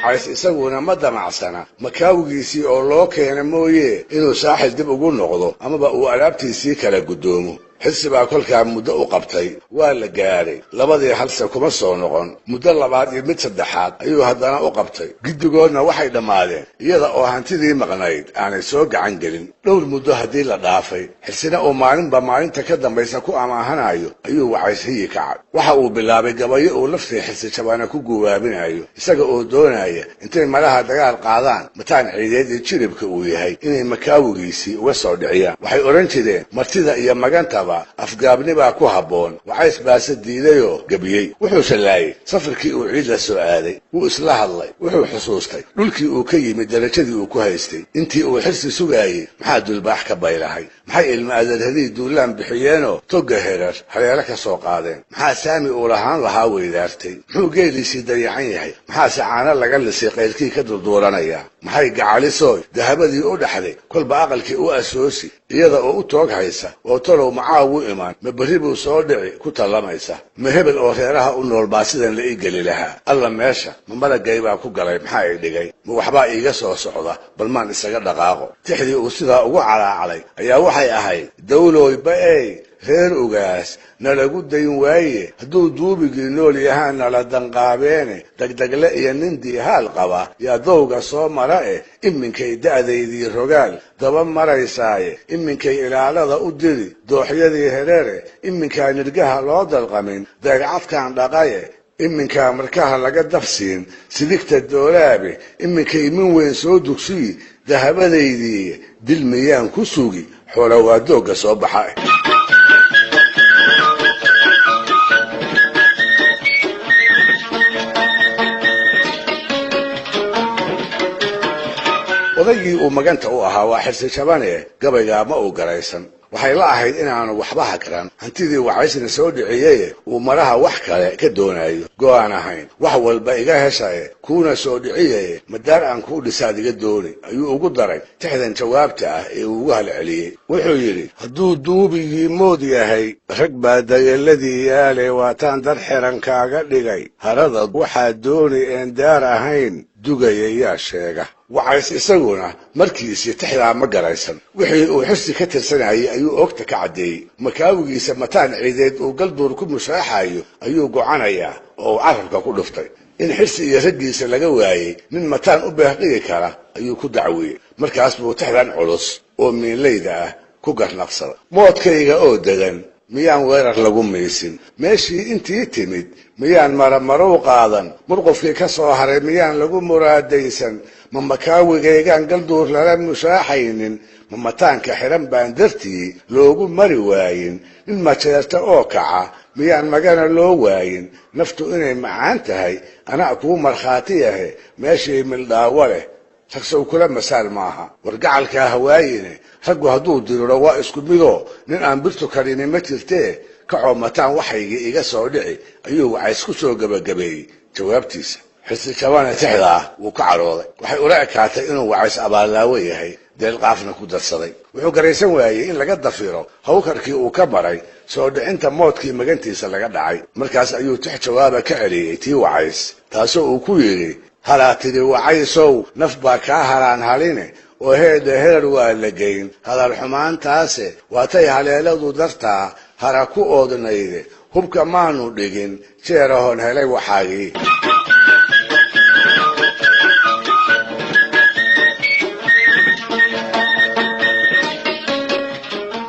Cays isaguna ma damacsana makaawigiisii oo loo keena mooye inuu Saaxil dib ugu noqdo amaba uu alaabtiisii kala guddoomo. Xirsi baa kolkaa muddo u qabtay. Waa la gaadhay, labadii halse kuma soo noqon. Muddo labaad iyo mid saddexaad ayuu haddana u qabtay. Giddigoodna waxay dhammaadeen iyada oo hantidii maqnayd aanay soo gacan gelin. Dhowr muddo haddii la dhaafay, Xirsina uu maalinba maalinta ka dambaysa ku amaahanayo, ayuu Wacays hiyi kacay. Waxa uu bilaabay gabayo uu laftii Xirsi Jabane ku guwaabinayo, isaga oo doonaya intay malaha dagaal qaadaan Mataan ciideed iyo jiribka uu yahay inay makaawigiisii uga soo dhiciyaan. Waxay odhan jireen martida iyo magantaba afgaabni baa ku habboon. Wacays baase diidayoo gebiyey. Wuxuu shallaayey safarkii uu ciid la soo aaday. Wuu isla hadlay. Wuxuu xusuustay dhulkii uu ka yimid, darajadii uu ku haystay. Intii uu Xirsi sugaayey maxaa dulbaax ka baylahay? Maxay ilma adeerhadii duulaan bixiyeenoo togga Herar haleelo ka soo qaadeen? Maxaa saami uu lahaan lahaa weydaartay? Muxuu geeliisii dayacan yahay? Maxaase caano laga lisay qayrkii ka durduuranaya? Maxay gacalisooy dahabadii u dhaxday kolba aqalkii u asoosi, iyada oo u toog haysa oo talow macaa wuu imaan, ma berri buu soo dhici ku tallamaysa? Ma hebel oo reeraha u nool baa sidan la ii geli lahaa? Alla meesha ma malagay baa ku galay? Maxaa i dhigay? Ma waxbaa iiga soo socda? Bal maan isaga dhaqaaqo. Tixdii uu sidaa ugu calaacalay ayaa waxay ahayd: dawlooyba ey reer ugaas nalagu dayn waaye, hadduu duubigii nool yahaa nala danqaabeene, degdegle iyo nin diihaal qaba yaa dowga soo mara eh, iminkay da'daydii rogaal daba maraysaaye, iminkay ilaalada u diri dooxyadii hereere, iminkaa nirgaha loo dalqamin dayrcadkaan dhaqaye, iminkaa markaha laga dabsiin sidigta doolaabe, iminkay min weyn soo dugsiyi dahabadaydii, dil miyaan ku sugi xoola waa doogga soo baxa. Odaygii uu maganta u ahaa, waa Xirsi Jabane, gabaygaa ma uu garaysan. Waxay la ahayd inaanu waxba hakran hantidii Wacaysna soo dhiciyeye uu maraha wax kale ka doonayo. Go'aan ahayn wax walba iga heshaye kuuna soo dhiciyaye, madaar aan kuu dhisaad iga dooni, ayuu ugu daray tixdan jawaabta ah ee uu ugu halceliyey. Wuxuu yidhi: hadduu duubigii mood yahay rag baa dageeladii yaale, waataan dar xiran kaaga dhigay harada, waxaa dooni een daar ahayn dugaya yaa sheega. Wacays isaguna markiisii tixdaa ma garaysan. Wixii uu Xirsi ka tirsanayay ayuu oogta ka caddeeyey. Makaawigiisa Mataan Ciideed uu Galduur ku mushaaxayo ayuu gocanayaa oo uu carabka ku dhuftay. In Xirsi iyo raggiisa laga waayey nin Mataan u beeqdhigi kara ayuu ku dacwiyey. Markaas buu tixdan culus oo miinleyda ah ku garnaqsaday. Moodkayga oo degan miyaan weerar lagu miisin? Meeshii intii timid miyaan maramarow qaadan? Murqufkii ka soo haray miyaan lagu muraadaysan? Ma makaawigaygaan Galduur lala mushaaxaynin? Ma mataanka xidhan baan dartii loogu mari waayin? Nin majeerta oo kaca miyaan magana loo waayin? Naftu inay macaan tahay anaa kuu markhaati yahe, meeshii mildhaawo leh ragsow kula masaal maaha. Wargacalkaa hawaayine, raggu hadduu diriro waa isku midoo nin aan birtu karini ma jirtee, kacoo Mataan waxaygii iga soo dhici, ayuu Wacays ku soo gebagabeeyey jawaabtiisa. Xirsi Jabane tixdaa wuu ka cadhooday. Waxay ula ekaatay inuu Wacays abaallaawo yahay, deelqaafna ku darsaday. Wuxuu garaysan waayey in laga dafiro hawkarkii uu ka maray soo dhicinta moodkii magantiisa laga dhacay. Markaas ayuu tix jawaaba ka celiyey tii Wacays, taasoo uu ku yidhi: halaa tidhi Wacaysow, naf baa kaa haraan haline, oo heedha herar waa la geyn hadal xumaantaase, waatay haleeladu dartaa hara ku oodnayde, hubka maanu dhigin jeerahon helay waxaagii.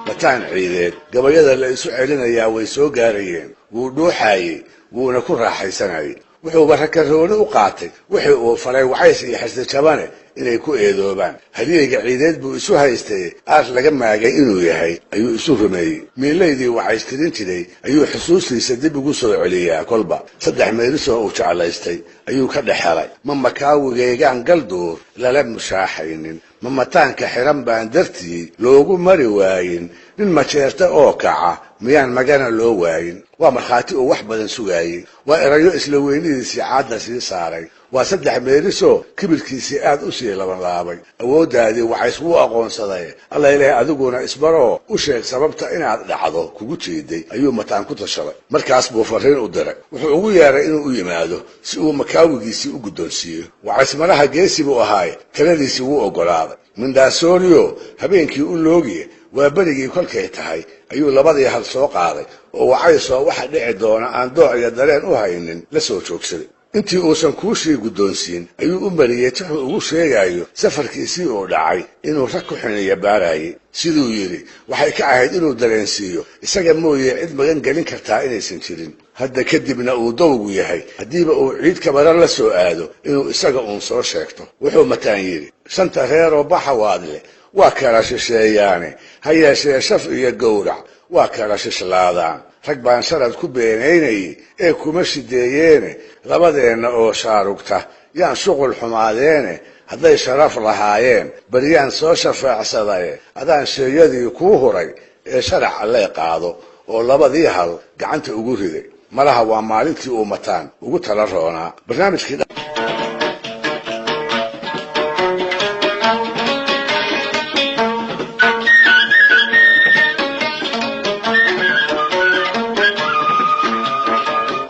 Mataan Ciideed gabayada la isu celinayaa way soo gaarayeen. Wuu dhuuxaayey, wuuna ku raaxaysanayay. Wuxuuba rakarooni u qaatay wixii uu falay Wacays iyo Xirsi Jabane inay ku eedoobaan. Halyeyga ciideed buu isu haystay, aar laga maagay inuu yahay ayuu isu rumeeyey. Miilaydii Wacays tirin jiray ayuu xusuustiisa dib ugu soo celiyaa kolba. Saddex meelisoo uu jeclaystay ayuu ka dhex helay. Ma makaawigaygaan Galduur lala mushaaxaynin? Ma mataanka xidhan baan dartii loogu mari waayin? Nin majeerta oo kaca miyaan magana loo waayin? Waa markhaati uu wax badan sugaayey. Waa erayo isla weynidiisii caadda sii saaray. Waa saddex meelisoo kibirkiisii aad u sii labanlaabay. Awooddaadii Wacays wuu aqoonsaday. Alla ilaah, adiguna isbaroo u sheeg sababta inaad dhacdo kugu jeeday, ayuu Mataan ku tashaday. Markaas buu farriin u diray. Wuxuu ugu yeeray inuu u yimaado si uu makaawigiisii u guddoonsiiyo. Wacays malaha geesi buu ahaaye, taladiisii wuu oggolaaday. Mindhaasooriyo habeenkii u loogiye, waa berigii kolkay tahay ayuu labadii hal soo qaaday oo Wacaysoo waxa dhici doona aan dooc iyo dareen u haynin la soo joogsaday. Intii uusan kuushii guddoonsiin ayuu u mariyey tixuu ugu sheegayo safarkiisii uu dhacay inuu rag ku xiniya baarayay. Siduu yidhi waxay ka ahayd inuu dareensiiyo isaga mooye cid magan gelin kartaa inaysan jirin, hadda kadibna uu dowgu yahay haddiiba uu ciid kabara la soo aado inuu isaga uun soo sheegto. Wuxuu Mataan yidhi: shanta reeroo Baxawaadle waa kala shisheeyaane, ha yeeshee shaf iyo gowrac waa kala shishlaadaan. Rag baan sharad ku beenaynayey ee kuma shideeyeene, labadeenna oo shaarugta yaan shuqul xumaadeene, hadday sharaf lahaayeen baryaan soo shafeecsadaye, adaan sheeyadii kuu huray ee sharac allay qaado, oo labadii hal gacanta ugu riday. Malaha waa maalintii uu Mataan ugu tala roonaa barnaamijkii.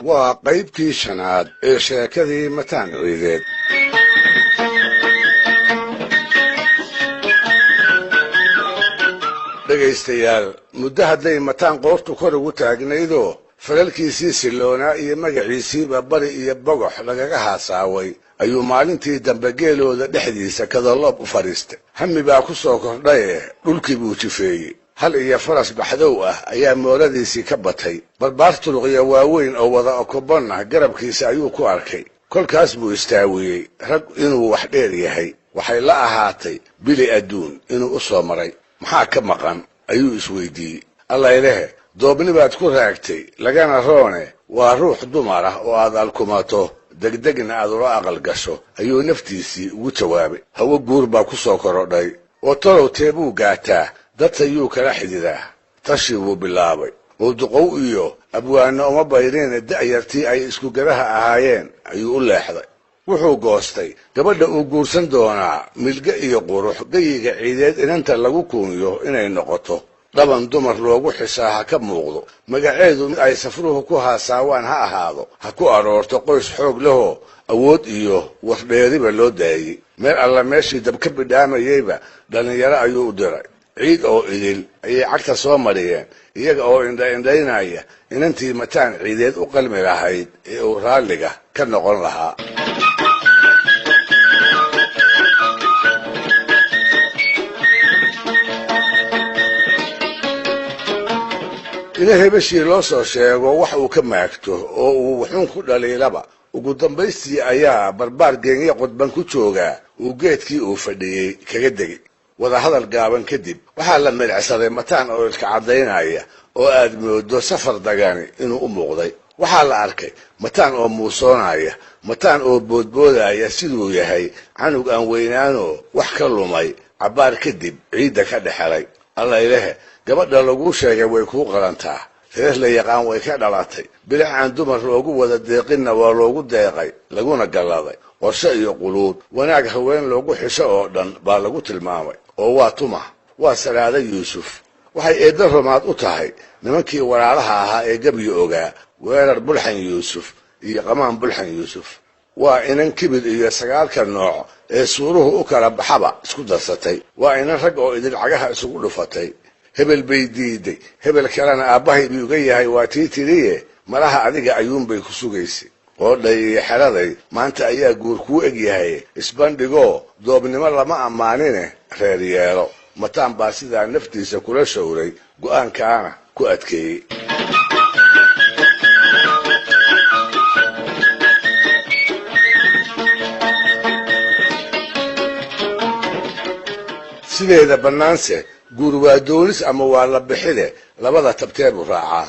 Waa qaybtii shanaad ee sheekadii Mataan Ciideed. Dhegaystayaal, muddo hadday Mataan qoortu kor ugu taagnaydoo falalkiisii silloonaa iyo magaciisiiba bari iyo bogox lagaga haasaaway, ayuu maalintii dambe geelooda dhexdiisa kadaloob u fadhiistay. Hami baa ku soo kordhaye dhulkii buu jifeeyey. Hal iyo faras baxdow ah ayaa mooradiisii ka batay. Barbaar turuqya waaweyn oo wada okobonna garabkiisa ayuu ku arkay. Kolkaas buu istaawiyey rag inuu wax dheer yahay. Waxay la ahaatay bili adduun inuu u soo maray. Maxaa ka maqan ayuu isweydiiyey. Allaylehe, doobni baad ku raagtay lagana roone, waa ruux dumar ah oo aad alkumato, degdegna aad ula aqal gasho, ayuu naftiisii ugu jawaabay. Hawo guur baa ku soo korodhay oo talow teebuu gaataa, dadtayuu kala xididaa. Tashi wuu bilaabay oo duqow iyo abwaanno uma bayriine da'yartii ay isku garaha ahaayeen ayuu u leexday. Wuxuu goostay gabadha uu guursan doonaa milge iyo qurux geyiga ciideed inanta lagu kuunyo inay noqoto. Dhaban dumar loogu xishaa ha ka muuqdo. Magaceedu mid ay safruhu ku haasaawaan ha ahaado. Ha ku aroorto qoys xoog lehoo awood iyo wardheeriba loo daayey. Meel alla meeshii dab ka bidhaamayeyba dhallinyaro ayuu u diray. Ciid oo idil ayay cagta soo mariyeen, iyaga oo indha-indhaynaya inantii Mataan Ciideed u qalmi lahayd ee uu raalliga ka noqon lahaa. Ina hebeshii loo soo sheego wax uu ka maagto oo uu wuxuun ku dhaliilaba, ugu dambaystii ayaa barbaar geenye qodban ku joogaa uu geedkii uu fadhiyey kaga degay. Wadahadal gaaban kadib waxaa la milicsaday Mataan oo ilka caddaynaya oo aad moodo safar dagani inuu u muuqday. Waxaa la arkay Mataan oo muusoonaya, Mataan oo boodboodaya siduu yahay canug aan weynaanoo wax ka lumay cabbaar kadib ciidda ka dhexelay. Allaylehe, gabadha laguu sheegay way kuu qalantaa. Reer la yaqaan way ka dhalatay. Bilic aan dumar loogu wada deeqinna waa loogu deeqay, laguna galladay. Qorshe iyo quluud wanaag haween loogu xisho oo dhan baa lagu tilmaamay. Oo waa tuma? Waa Salaado Yuusuf. Waxay eeddo rumaad u tahay nimankii walaalaha ahaa ee gebyo ogaa, Weerar Bulxan Yuusuf iyo Qamaan Bulxan Yuusuf. Waa inan kibir iyo sagaalka nooc ee suuruhu u kala baxaba isku darsatay. Waa inan rag oo idil cagaha isugu dhufatay. Hebel bay diiday, hebel kalena aabbahay buu iga yahay waa tii tiriye, malaha adiga ayuunbay ku sugaysay. Qoodhay iyo xeraday maanta ayaa guur kuu eg yahay, isbandhigoo doobnimo lama ammaanine reer yeelo. Mataan baa sidaa naftiisa kula showray, go'aankaana ku adkeeyey. Sideeda bannaanse guur waa doonis ama waa la bixide, labada tabtee buu raacaa.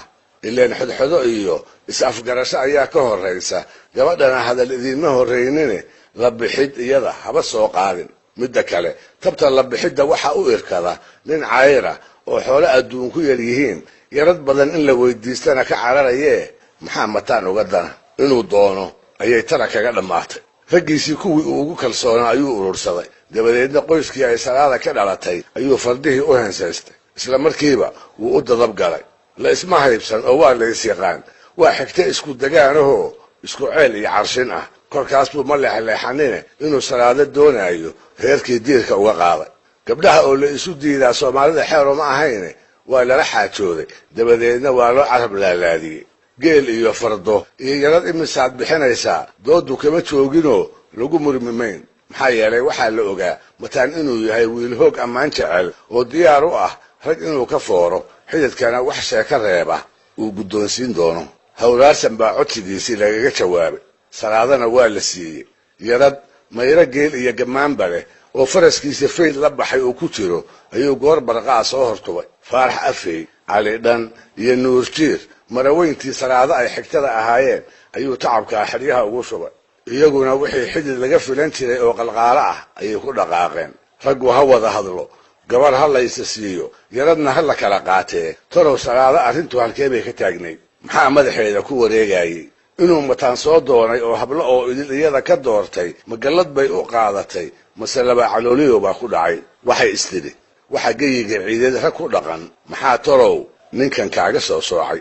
Ileen xodxodo iyo is-afgarasho ayaa ka horraysa, gabadhana hadal idiinma horraynine la bixid iyada haba soo qaadin. Midda kale, tabta la bixidda waxaa u irkada nin cayra oo xoolo adduun ku yar yihiin, yarad badan in la weydiistana ka cararayee, maxaa Mataan uga dana? Inuu doono ayay tana kaga dhammaatay. Raggiisii kuwii uu ugu kalsoonaa ayuu urursaday. Dabadeedna qoyskii ay Salaada ka dhalatay ayuu fardihii u hensaystay. Isla markiiba wuu u dadab galay. La isma haybsan oo waa la is yaqaan. Waa xigta isku degaanahoo isku ceel iyo carshin ah. Kolkaas buu ma leexleexanine inuu Salaado doonaayo reerkii diirka uga qaaday. Gabdhaha oo la isu diidaa Soomaalida xeer uma ahayne waa lala xaajooday, dabadeedna waa loo carab laalaadiyey. Geel iyo fardo iyo yarad imisaad bixinaysaa doodu kama jooginoo lagu murmi mayn. Maxaa yeelay waxaa la ogaa Mataan inuu yahay wiil hoog ammaan jecel oo diyaar u ah rag inuu ka fooro, xididkana wax sheeko reeba uu guddoonsiin doono. Hawraarsan baa codsigiisii lagaga jawaabay. Salaadana waa la siiyey. Yarad mayro geel iyo gammaanba leh oo faraskiisa fayd la baxay uu ku jiro ayuu goor barqaa soo hortubay. Faarax Afey, Cali Dhan iyo Nuur Jiir maraweyntii Salaado ay xigtada ahaayeen ayuu tacabkaa xidhyaha ugu shubay. Iyaguna wixii xidid laga filan jiray oo qalqaalo ah ayay ku dhaqaaqeen. Raggu ha wada hadlo, gabar ha laysa siiyo, yaradna ha la kala qaatee, tolow Salaado arrintu halkee bay ka taagnayd? Maxaa madaxeeda ku wareegayey? Inuu Mataan soo doonay oo hablo oo idil iyada ka doortay, magallad bay u qaadatay mase laba calooliyow baa ku dhacay? Waxay istidhi, waxa geyiga ciideed rag ku dhaqan, maxaa tolow ninkan kaaga soo soocay?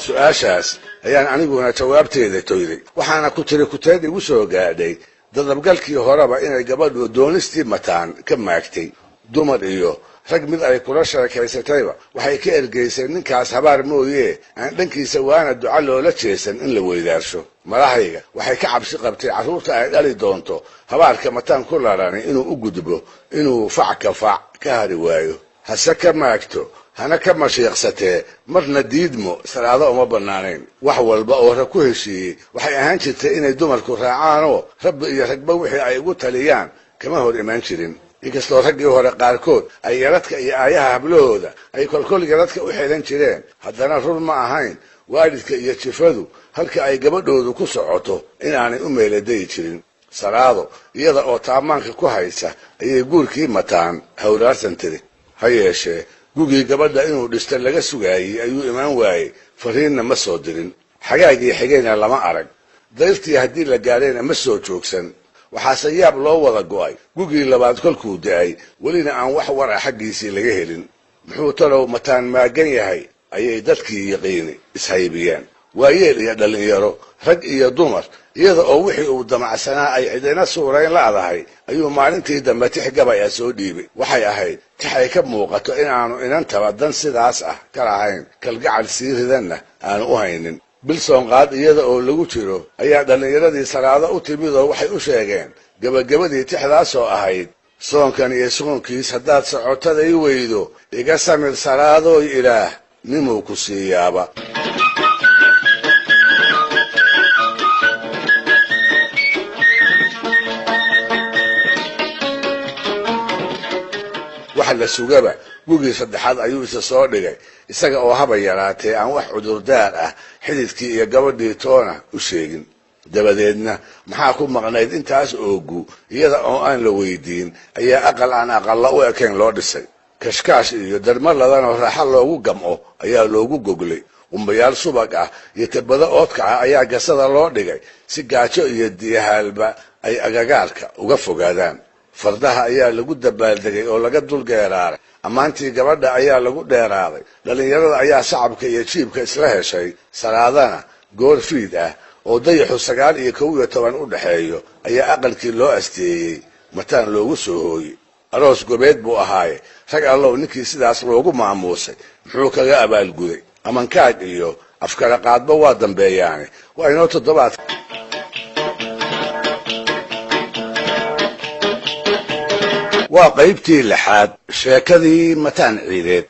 Su-aashaas ayaan aniguna jawaabteeda toyday, waxaana ku tiri kuteed igu soo gaadhay dadabgalkii horeba inay gabadhu doonistii Mataan ka maagtay. Dumar iyo rag mid ay kula sheekaysatayba waxay ka ergaysay ninkaas habaar mooyee aan dhankiisa waana duca loola jeesan in la weydaarsho. Malahayga waxay ka cabsi qabtay carruurta ay dhali doonto habaarka Mataan ku larani inuu u gudbo, inuu fac ka fac ka hari waayo. Hase ka maagto hana ka mashiiqsatee, marna diidmo Salaado uma bannaanayn. Wax walba oo rag ku heshiiyey waxay ahaan jirtay inay dumarku raacaanoo rabbi iyo ragba wixii ay ugu taliyaan kama hor imaan jirin. Inkastoo raggii hore qaarkood ay yaradka iyo aayaha hablahooda ay kolkol yaradka u xelan jireen, haddana run ma ahayn waalidka iyo jifadu halka ay gabadhoodu ku socoto inaanay u meeladayi jirin. Salaado iyada oo taamaanka ku haysa ayay guurkii Mataan hawraarsan tiri. Ha yeeshee gugii gabadha inuu dhista laga sugaayey ayuu imaan waayey, fariinna ma soo dirin. Xagaagii xigayna lama arag. Dayrtii haddii la gaadhayna ma soo joogsan. Waxaase yaab loo wada go'ay gugii labaad kolkuu da'ay, welina aan wax war ah xaggiisii laga helin. Muxuu talow Mataan maagan yahay, ayay dadkii yiqiini ishaybiyeen, waayeel iyo dhallinyaro, rag iyo dumar. Iyada oo wixii uu damacsanaa ay cidina suurayn la'dahay ayuu maalintii dambe tix gabay ah soo dhiibay. Waxay ahayd tix ay ka muuqato inaanu inantaba dan sidaas ah ka lahayn, kalgacal sii ridanna aanu u haynin. Bil soonqaad iyada oo lagu jiro ayaa dhallinyaradii Salaado u timidoo waxay u sheegeen gebagabadii tixdaasoo ahayd: "Soonkan iyo soonkiis haddaad socotaday weydo, iga samir Salaadooy, Ilaah nimuu ku siiyaaba." Wax la sugaba gugii saddexaad ayuu isa soo dhigay, isaga oo haba yaraatee aan wax cudurdaar ah xididkii iyo gabadhii toona u sheegin. Dabadeedna maxaa ku maqnayd intaas oogu? Iyada oo aan la weydiin ayaa aqal aan aqalla u ekayn loo dhisay. Kashkaash iyo darmo ladanoo raaxo loogu gam'o ayaa loogu goglay. Qumbayaal subag ah iyo tabado oodkaca ayaa gasada loo dhigay, si gaajo iyo diyahaalba ay agagaarka uga fogaadaan. Fardaha ayaa lagu dabaaldegay oo laga dul geeraaray. Ammaantii gabadha ayaa lagu dheeraaday. Dhallinyarada ayaa sacabka iyo jiibka isla heshay. Salaadana goor fiid ah oo dayaxu 9 iyo 11 u dhexeeyo ayaa aqalkii loo asteeyey Mataan loogu soo hooyey. Aroos gobeed buu ahaaye, rag allow, ninkii sidaas loogu maamuusay muxuu kaga abaalguday? Amankaag iyo afkala qaadba waa dambeeyaane. Waa inoo toddobaad. Waa qaybtii lixaad sheekadii Mataan Ciideed.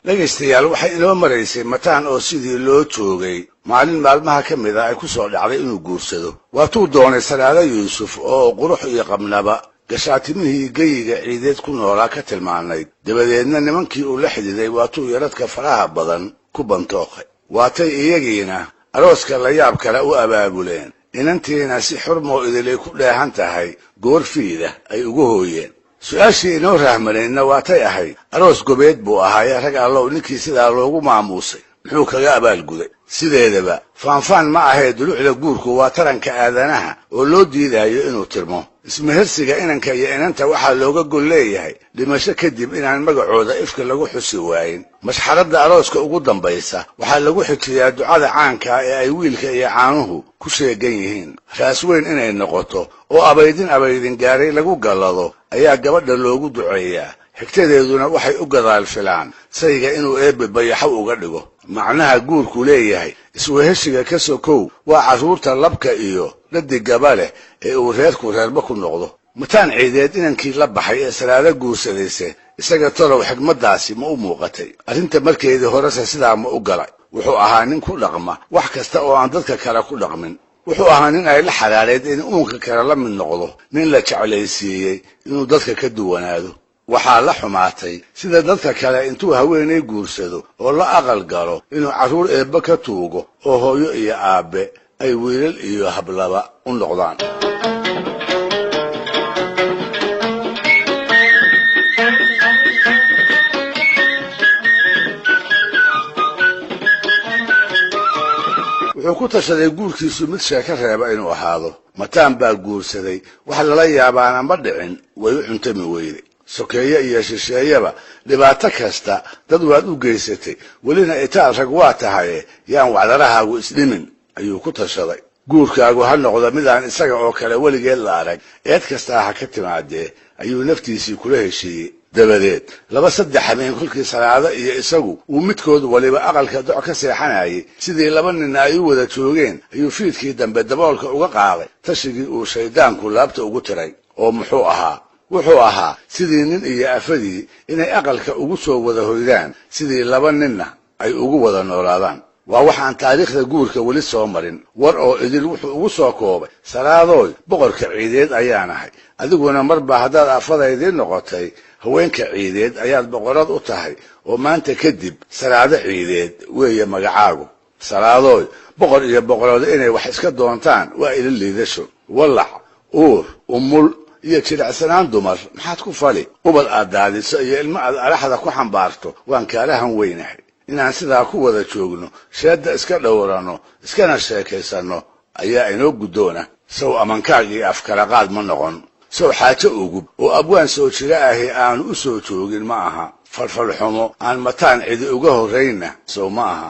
Dhegaystayaal, waxay inoo maraysay Mataan oo sidii loo joogay maalin maalmaha ka mid a ay ku soo dhacday inuu guursado. Waatuu doonay Salaado Yuusuf oo qurux iyo qabnaba gashaatimihii geyiga ciideed ku noolaa ka tilmaanayd. Dabadeedna nimankii uu la xididay waatuu yaradka faraha badan ku bantooqay. Waatay iyagiina arooska layaab kale u abaabuleen, inantiina si xurmoo idilay ku dheehan tahay goor fiida ay ugu hooyeen. Su-aashii inoo rahmanaydna waatay ahayd: aroos gobeed buu ahaaye, rag allow, ninkii sidaa loogu maamuusay muxuu kaga abaalguday? Sideedaba faanfaan ma ahee, dulucda guurku waa taranka aadanaha oo loo diidayo inuu tirmo. Ismehersiga inanka iyo inanta waxaa looga gol leeyahay dhimasho kadib inaan magacooda ifka lagu xusi waayin. Mashxaradda arooska ugu dambaysa waxaa lagu xijiyaa ducada caankaa ee ay wiilka iyo caanuhu ku sheegan yihiin. Raas weyn inay noqoto oo abaydin abaydin gaaray lagu gallado ayaa gabadha loogu duceeyaa. Xigtadeeduna waxay u gadaal filaan sayga inuu Eebbe bayaxow uga dhigo. Macnaha guurku leeyahay isweheshiga ka sokow waa carruurta labka iyo dhadigaba leh ee uu reerku reerba ku noqdo. Mataan Ciideed inankii la baxay ee Salaado guursadayse, isaga tolow xigmaddaasi ma u muuqatay? Arrinta markeedii horese sidaa ma u galay? Wuxuu ahaa nin ku dhaqma wax kasta oo aan dadka kale ku dhaqmin. Wuxuu ahaa nin ay la xalaaleed in uunka kale la mid noqdo, nin la jeclaysiiyey inuu dadka ka duwanaado. Waxaa la xumaatay sida dadka kale intuu haweenay guursado oo la aqal galo inuu carruur eebbe ka tuugo oo hooyo iyo aabbe ay wiilal iyo hablaba u noqdaan. Wuxuu ku tashaday guurkiisu mid sheeko reeba inuu ahaado. Mataan baa guursaday, wax lala yaabaana ma dhicin, way u cuntami weyday. Sokeeye iyo shisheeyaba dhibaato kasta dad waad u geysatay, welina itaal rag waa tahaye, yaan wacdarahaagu isdhimin, ayuu ku tashaday. Guurkaagu ha noqdo midaan isaga oo kale weligeed la arag, eed kastaa ha ka timaadee, ayuu naftiisii kula heshiiyey. Dabadeed laba saddex habeen kolkii Salaado iyo isagu uu midkood waliba aqalka doc ka seexanayay, sidii laba ninna ay u wada joogeen, ayuu fiidkii dambe daboolka uga qaaday tashigii uu shayddaanku laabta ugu tiray. Oo muxuu ahaa? Wuxuu ahaa sidii nin iyo afadii inay aqalka ugu soo wada hoydaan, sidii laba ninna ay ugu wada noolaadaan. Waa waxaan taariikhda guurka weli soo marin. War oo idil wuxuu ugu soo koobay: "Salaadooy, boqorka ciideed ayaan ahay, adiguna marba haddaad afadaydii noqotay, haweenka ciideed ayaad boqorad u tahay, oo maanta kadib Salaado Ciideed weeye magacaagu. Salaadooy, boqor iyo boqorada inay wax iska doontaan waa ila liidasho. Wallac, uur, umul Iyo jilicsanaan dumar maxaad ku fali? Ubad aad daadiso iyo ilmo aad alaxda ku xambaarto waan kaalahan weynahay. Inaan sidaa ku wada joogno, sheedda iska dhowranno, iskana sheekaysanno ayaa inoo guddoona. Sow amankaag iyo afkalaqaad ma noqon? Sow xaajo ugub oo abwaan soo jira ahi aanu u soo joogin ma aha? Falfalxumo aan Mataan cidi uga horraynna sow ma aha?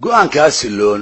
Go'aankaa siloon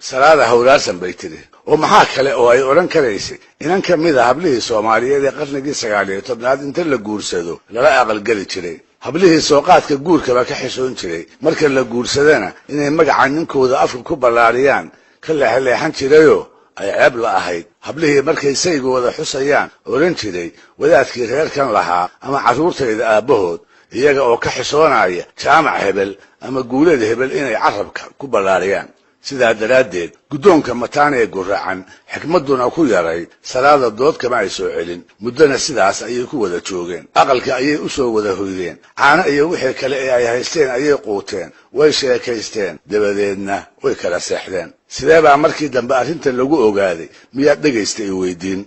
Salaada hawraarsan bay tidhi. Oo maxaa kale oo ay odhan karaysay inan ka mid a hablihii Soomaaliyeed ee qarnigii 19aad inta la guursado lala aqalgeli jiray, hablihii sooqaadka guurkaba ka xishoon jiray, marka la guursadana inay magaca ninkooda afka ku ballaariyaan ka leexleexan jirayoo ay ceeb la ahayd, hablihii markay saygooda xusayaan odhan jiray wadaadkii reerkan lahaa ama carruurtayda aabbahood, iyaga oo ka xishoonaya jaamac hebel ama guuleed hebel inay carabka ku ballaariyaan? Sidaa daraaddeed guddoonka Mataan ee guracan xikmadduna ku yaray, Salaada dood kama ay soo celin. Muddona sidaas ayay ku wada joogeen. Aqalka ayay u soo wada hoydeen, caano iyo wixii kale ee ay haysteen ayay quuteen, way sheekaysteen, dabadeedna way kala seexdeen. Sidee baa markii dambe arrinta lagu ogaaday miyaad dhegaysta i weydiin?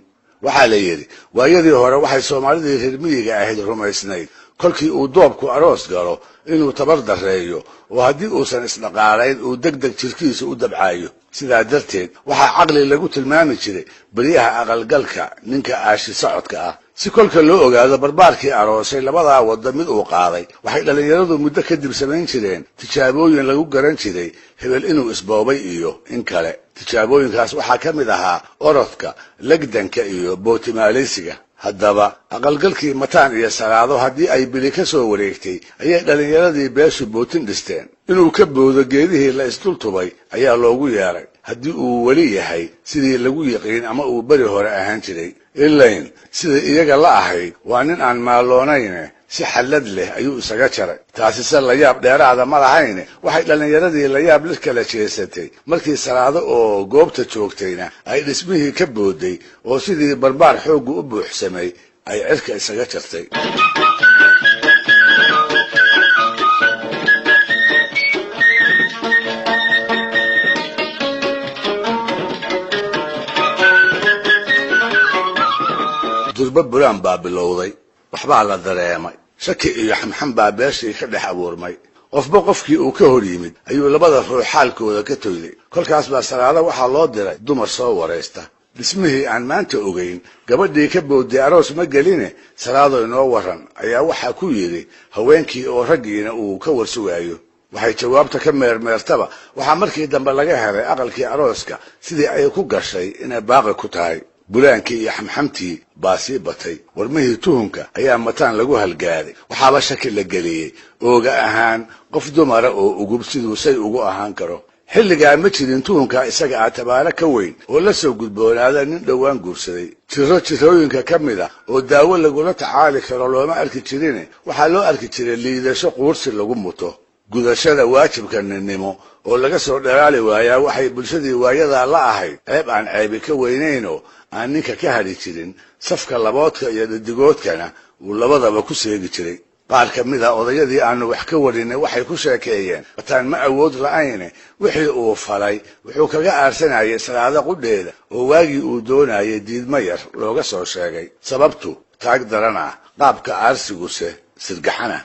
Waxaa la yidhi waayadii hore waxay Soomaalidii reer miyiga ahayd rumaysnayd kolkii uu doobku aroos galo inuu tabar darreeyo, oo haddii uusan isdhaqaalayn uu deg deg jirkiisa u dabcaayo. Sidaa darteed waxaa caqli lagu tilmaami jiray beryaha aqalgalka ninka aashi socodka ah. Si kolka loo ogaado barbaarkii aroosay labadaa waddo mid uu qaaday, waxay dhallinyaradu muddo kadib samayn jireen tijaabooyin lagu garan jiray hebel inuu isboobay iyo in kale. Tijaabooyinkaas waxaa ka mid ahaa orodka, legdanka iyo bootimaalaysiga. Haddaba aqalgalkii Mataan iyo Salaado haddii ay bili ka soo wareegtay ayay dhallinyaradii beeshu bootin dhisteen. Inuu ka boodo geedihii la isdultubay ayaa loogu yeeray, haddii uu weli yahay sidii lagu yiqiin ama uu beri hore ahaan jiray. Ilayn sida iyaga la ahayd waa nin aan maaloonayne, si xallad leh ayuu isaga jaray. Taasise layaab dheeraada ma lahayne, waxay dhallinyaradii layaab la kala jeesatay markii Salaado oo goobta joogtayna ay dhismihii ka booday oo sidii barbaar xooggu u buuxsamay ay cirka isaga jartay. Durba bulaan baa bilowday, waxbaa la dareemay, shaki iyo xamxam baa beeshii ka dhex abuurmay. Qofba qofkii uu ka hor yimid ayuu labada ruux xaalkooda ka toyday. Kolkaas baa Salaado waxaa loo diray dumar soo waraysta. Dhismihii aan maanta ogeyn gabadhii ka boodday aroos ma geline, Salaado inoo waran, ayaa waxaa ku yidhi haweenkii oo raggiina uu ka warsugaayo. Waxay jawaabta ka meermeertaba waxaa markii dambe laga helay aqalkii arooska sidii ay ku gashay inay baaqi ku tahay. Bulaankii iyo xamxamtii baa sii batay. Warmihii tuhunka ayaa Mataan lagu halgaaday. Waxaaba shaki la geliyey ooga ahaan qof dumara oo ugub siduu say ugu ahaan karo. Xilligaa ma jirin tuhunkaa isaga ah tabaalo ka weyn oo la soo gudboonaada nin dhowaan guursaday. Jiro jirooyinka ka mid a oo daawo lagula tacaali karo looma arki jirine, waxaa loo arki jiray liidasho quursi lagu muto. Gudashada waajibka ninnimo oo laga soo dhalaali waayaa waxay bulshadii waayadaa la ahayd ceeb aan ceebi ka weynaynoo aan ninka ka hadhi jirin, safka laboodka iyo dhadigoodkana uu labadaba ku seegi jiray. Qaar ka mid a odayadii aanu wax ka warinay waxay ku sheekeeyeen Mataan ma awood la'ayne wixii uu falay wuxuu kaga aarsanayay Salaado qudheeda oo waagii uu doonayay diidmo yar looga soo sheegay. Sababtu taag daran ah, qaabka aarsiguse sirgaxana.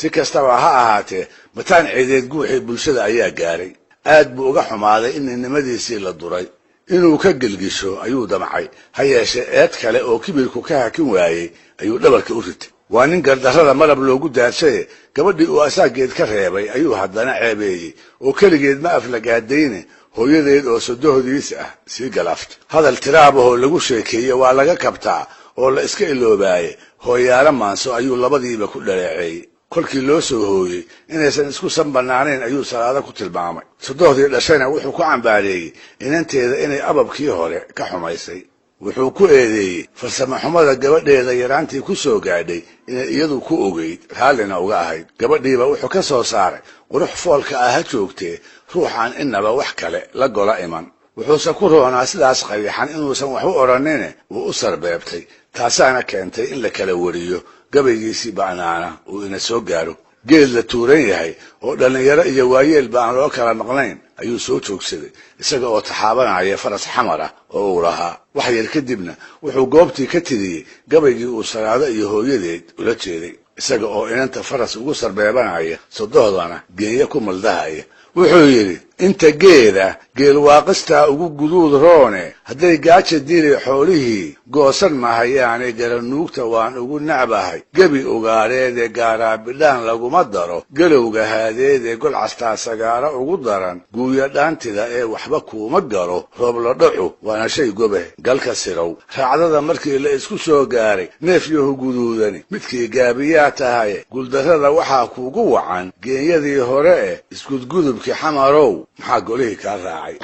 Si kastaba ha ahaatee, Mataan Ciideed guuxii bulshada ayaa gaaray. Aad buu uga xumaaday in ninnimadiisii la duray. Inuu ka gelgisho ayuu damcay, ha yeeshee eed kale oo kibirku ka hakin waayey ayuu dhabarka u ritay. Waa nin gardarrada malab loogu daadshaye, gabadhii uu asaageed ka reebay ayuu haddana ceebeeyey, oo keligeed ma aflagaadayne hooyadeed oo sodohdiis ah sii galaaftay. Hadal tiraabahoo lagu sheekeeye waa laga kabtaa oo la iska iloobaaye, hooyaalo maanso ayuu labadiiba ku dhaleeceeyey. Kolkii loo soo hooyey inaysan isku san bannaanayn ayuu Salaado ku tilmaamay. Sodohdii dhashayna wuxuu ku cambaareeyey inanteeda inay ababkii hore ka xumaysay. Wuxuu ku eedeeyey farsamo xumada gabadheeda yaraantii ku soo gaadhay inay iyadu ku ogeyd, raallina uga ahayd. Gabadhiiba wuxuu ka soo saaray qurux foolka ah ha joogtee, ruuxaan innaba wax kale la gola iman. Wuxuuse ku roonaa sidaas qayaxan inuusan wax u odhanine wuu u sarbeebtay, taasaana keentay in la kala wariyo gabaygiisii ba'naana uu ina soo gaaro. Geed la tuuran yahay oo dhallinyaro iyo waayeelba aan loo kala maqnayn ayuu soo joogsaday, isaga oo taxaabanaya faras xamar ah oo uu lahaa. Wax yar kadibna wuxuu goobtii ka tiriyey gabaygii uu Salaado iyo hooyadeed ula jeeday, isaga oo inanta faras ugu sarbeebanaya, sodohdana geenya ku maldahaya. Wuxuu yidhi: inta geeda geelwaaqistaa ugu guduud roone, hadday gaaja dili xoolihii goosan mahayaane, garanuugta waan ugu nacbahay gebi ugaareede, gaaraabidhaan laguma daro gelowga haadeede, golcastaa sagaaro ugu daran guuya dhaantida ee waxba kuuma galo roobladhacu waana shay gobe. Galka sirow raacdada markii la isku soo gaaray, neef yahu guduudani midkii gaabiyaa tahaye, guuldarrada waxaa kuugu wacan geenyadii hore eh, isgudgudubkii Xamarow maxaa golihii kaa raacay?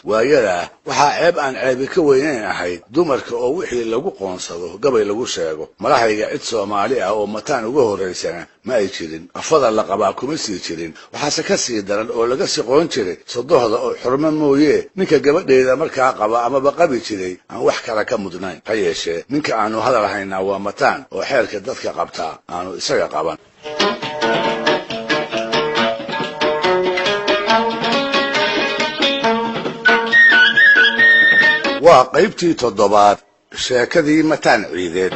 Waayadaa waxaa ceeb aan ceebi ka weynayn ahayd dumarka oo wixii lagu qoonsado gabay lagu sheego. Malahayga cid Soomaali ah oo Mataan uga horraysana ma ay jirin, afada la qabaa kuma sii jirin. Waxaase ka sii daran oo laga siqoon jiray sodohda oo xurmo mooye ninka gabadheeda markaa qaba amaba qabi jiray aan wax kale ka mudnayn. Ha yeeshee ninka aanu hadal haynaa waa Mataan oo xeerka dadka qabtaa aanu isaga qaban. Waa qaybtii toddobaad sheekadii Mataan Ciideed.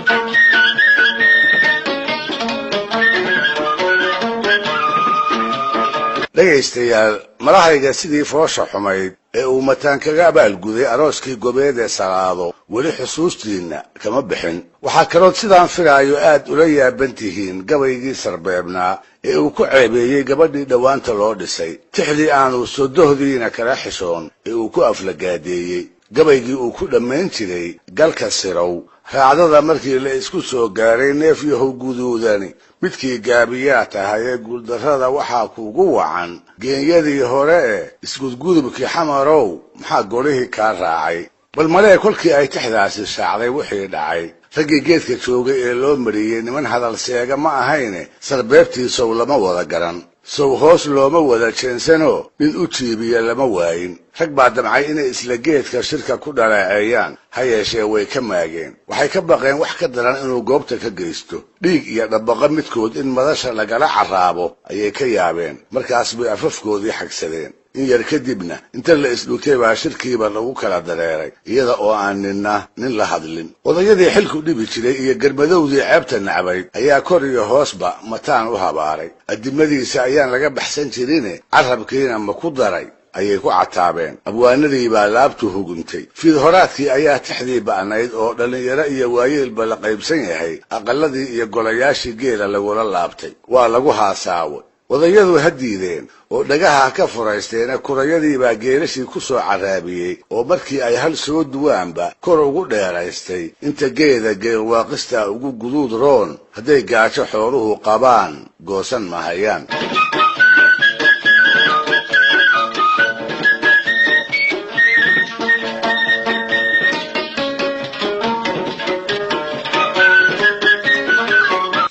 Dhegaystayaal, malahayga sidii foosha xumayd ee uu Mataan kaga abaalguday arooskii gobeed ee Salaado weli xusuustiinna kama bixin. Waxaa kalood sidaan filaayo aad ula yaaban tihiin gabaygii sarbeebnaa ee uu ku ceebeeyey gabadhii dhowaanta loo dhisay, tixdii aanu sodohdiina kala xishoon ee uu ku aflagaadeeyey, gabaygii uu ku dhammayn jiray galka sirow raacdada markii la isku soo gaaray, neef yahow guduudani midkii gaabiyaa tahay ee guuldarrada waxaa kuugu wacan geenyadii hore ee isgudgudubkii Xamarow maxaa golihii kaa raacay? Bal malee kolkii ay tixdaasi shaacday wixii dhacay. Raggii geedka joogay ee loo mariyey niman hadal seega ma ahayne, sarbeebtiisow lama wada garan, sow hoos looma wada jeensanoo nin u jiibiya lama waayin. Rag baa damcay inay isla geedka shirka ku dhaleeceeyaan, ha yeeshee way ka maageen. Waxay ka baqeen wax ka daran inuu goobta ka geysto, dhiig iyo dhabbaqo midkood in madasha lagala carraabo ayay ka yaabeen. Markaas bay afafkoodii xagsadeen. In yar kadibna inta la isdhugtay baa shirkiiba lagu kala dareeray, iyada oo aan ninna nin la hadlin. Odayadii xilku dhibi jiray iyo garmadowdii ceebta nacbayd ayaa kor iyo hoosba Mataan u habaaray. Addimadiisa ayaan laga baxsan jirine, carrabkiina ma ku daray ayay ku cataabeen. Abwaanadii baa laabtu huguntay. Fiidhoraadkii ayaa tixdii ba'nayd oo dhallinyaro iyo waayeelba la qaybsan yahay aqalladii iyo golayaashii geela lagula laabtay. Waa lagu haasaaway. Odayadu ha diideen oo dhagaha ha ka furaysteena, kurayadii baa geelashii ku soo carraabiyey oo markii ay hal soo duwaanba kor ugu dheeraystay: inta geeda geelwaaqistaa ugu guduud roon, hadday gaajo xooluhu qabaan goosan mahayaan.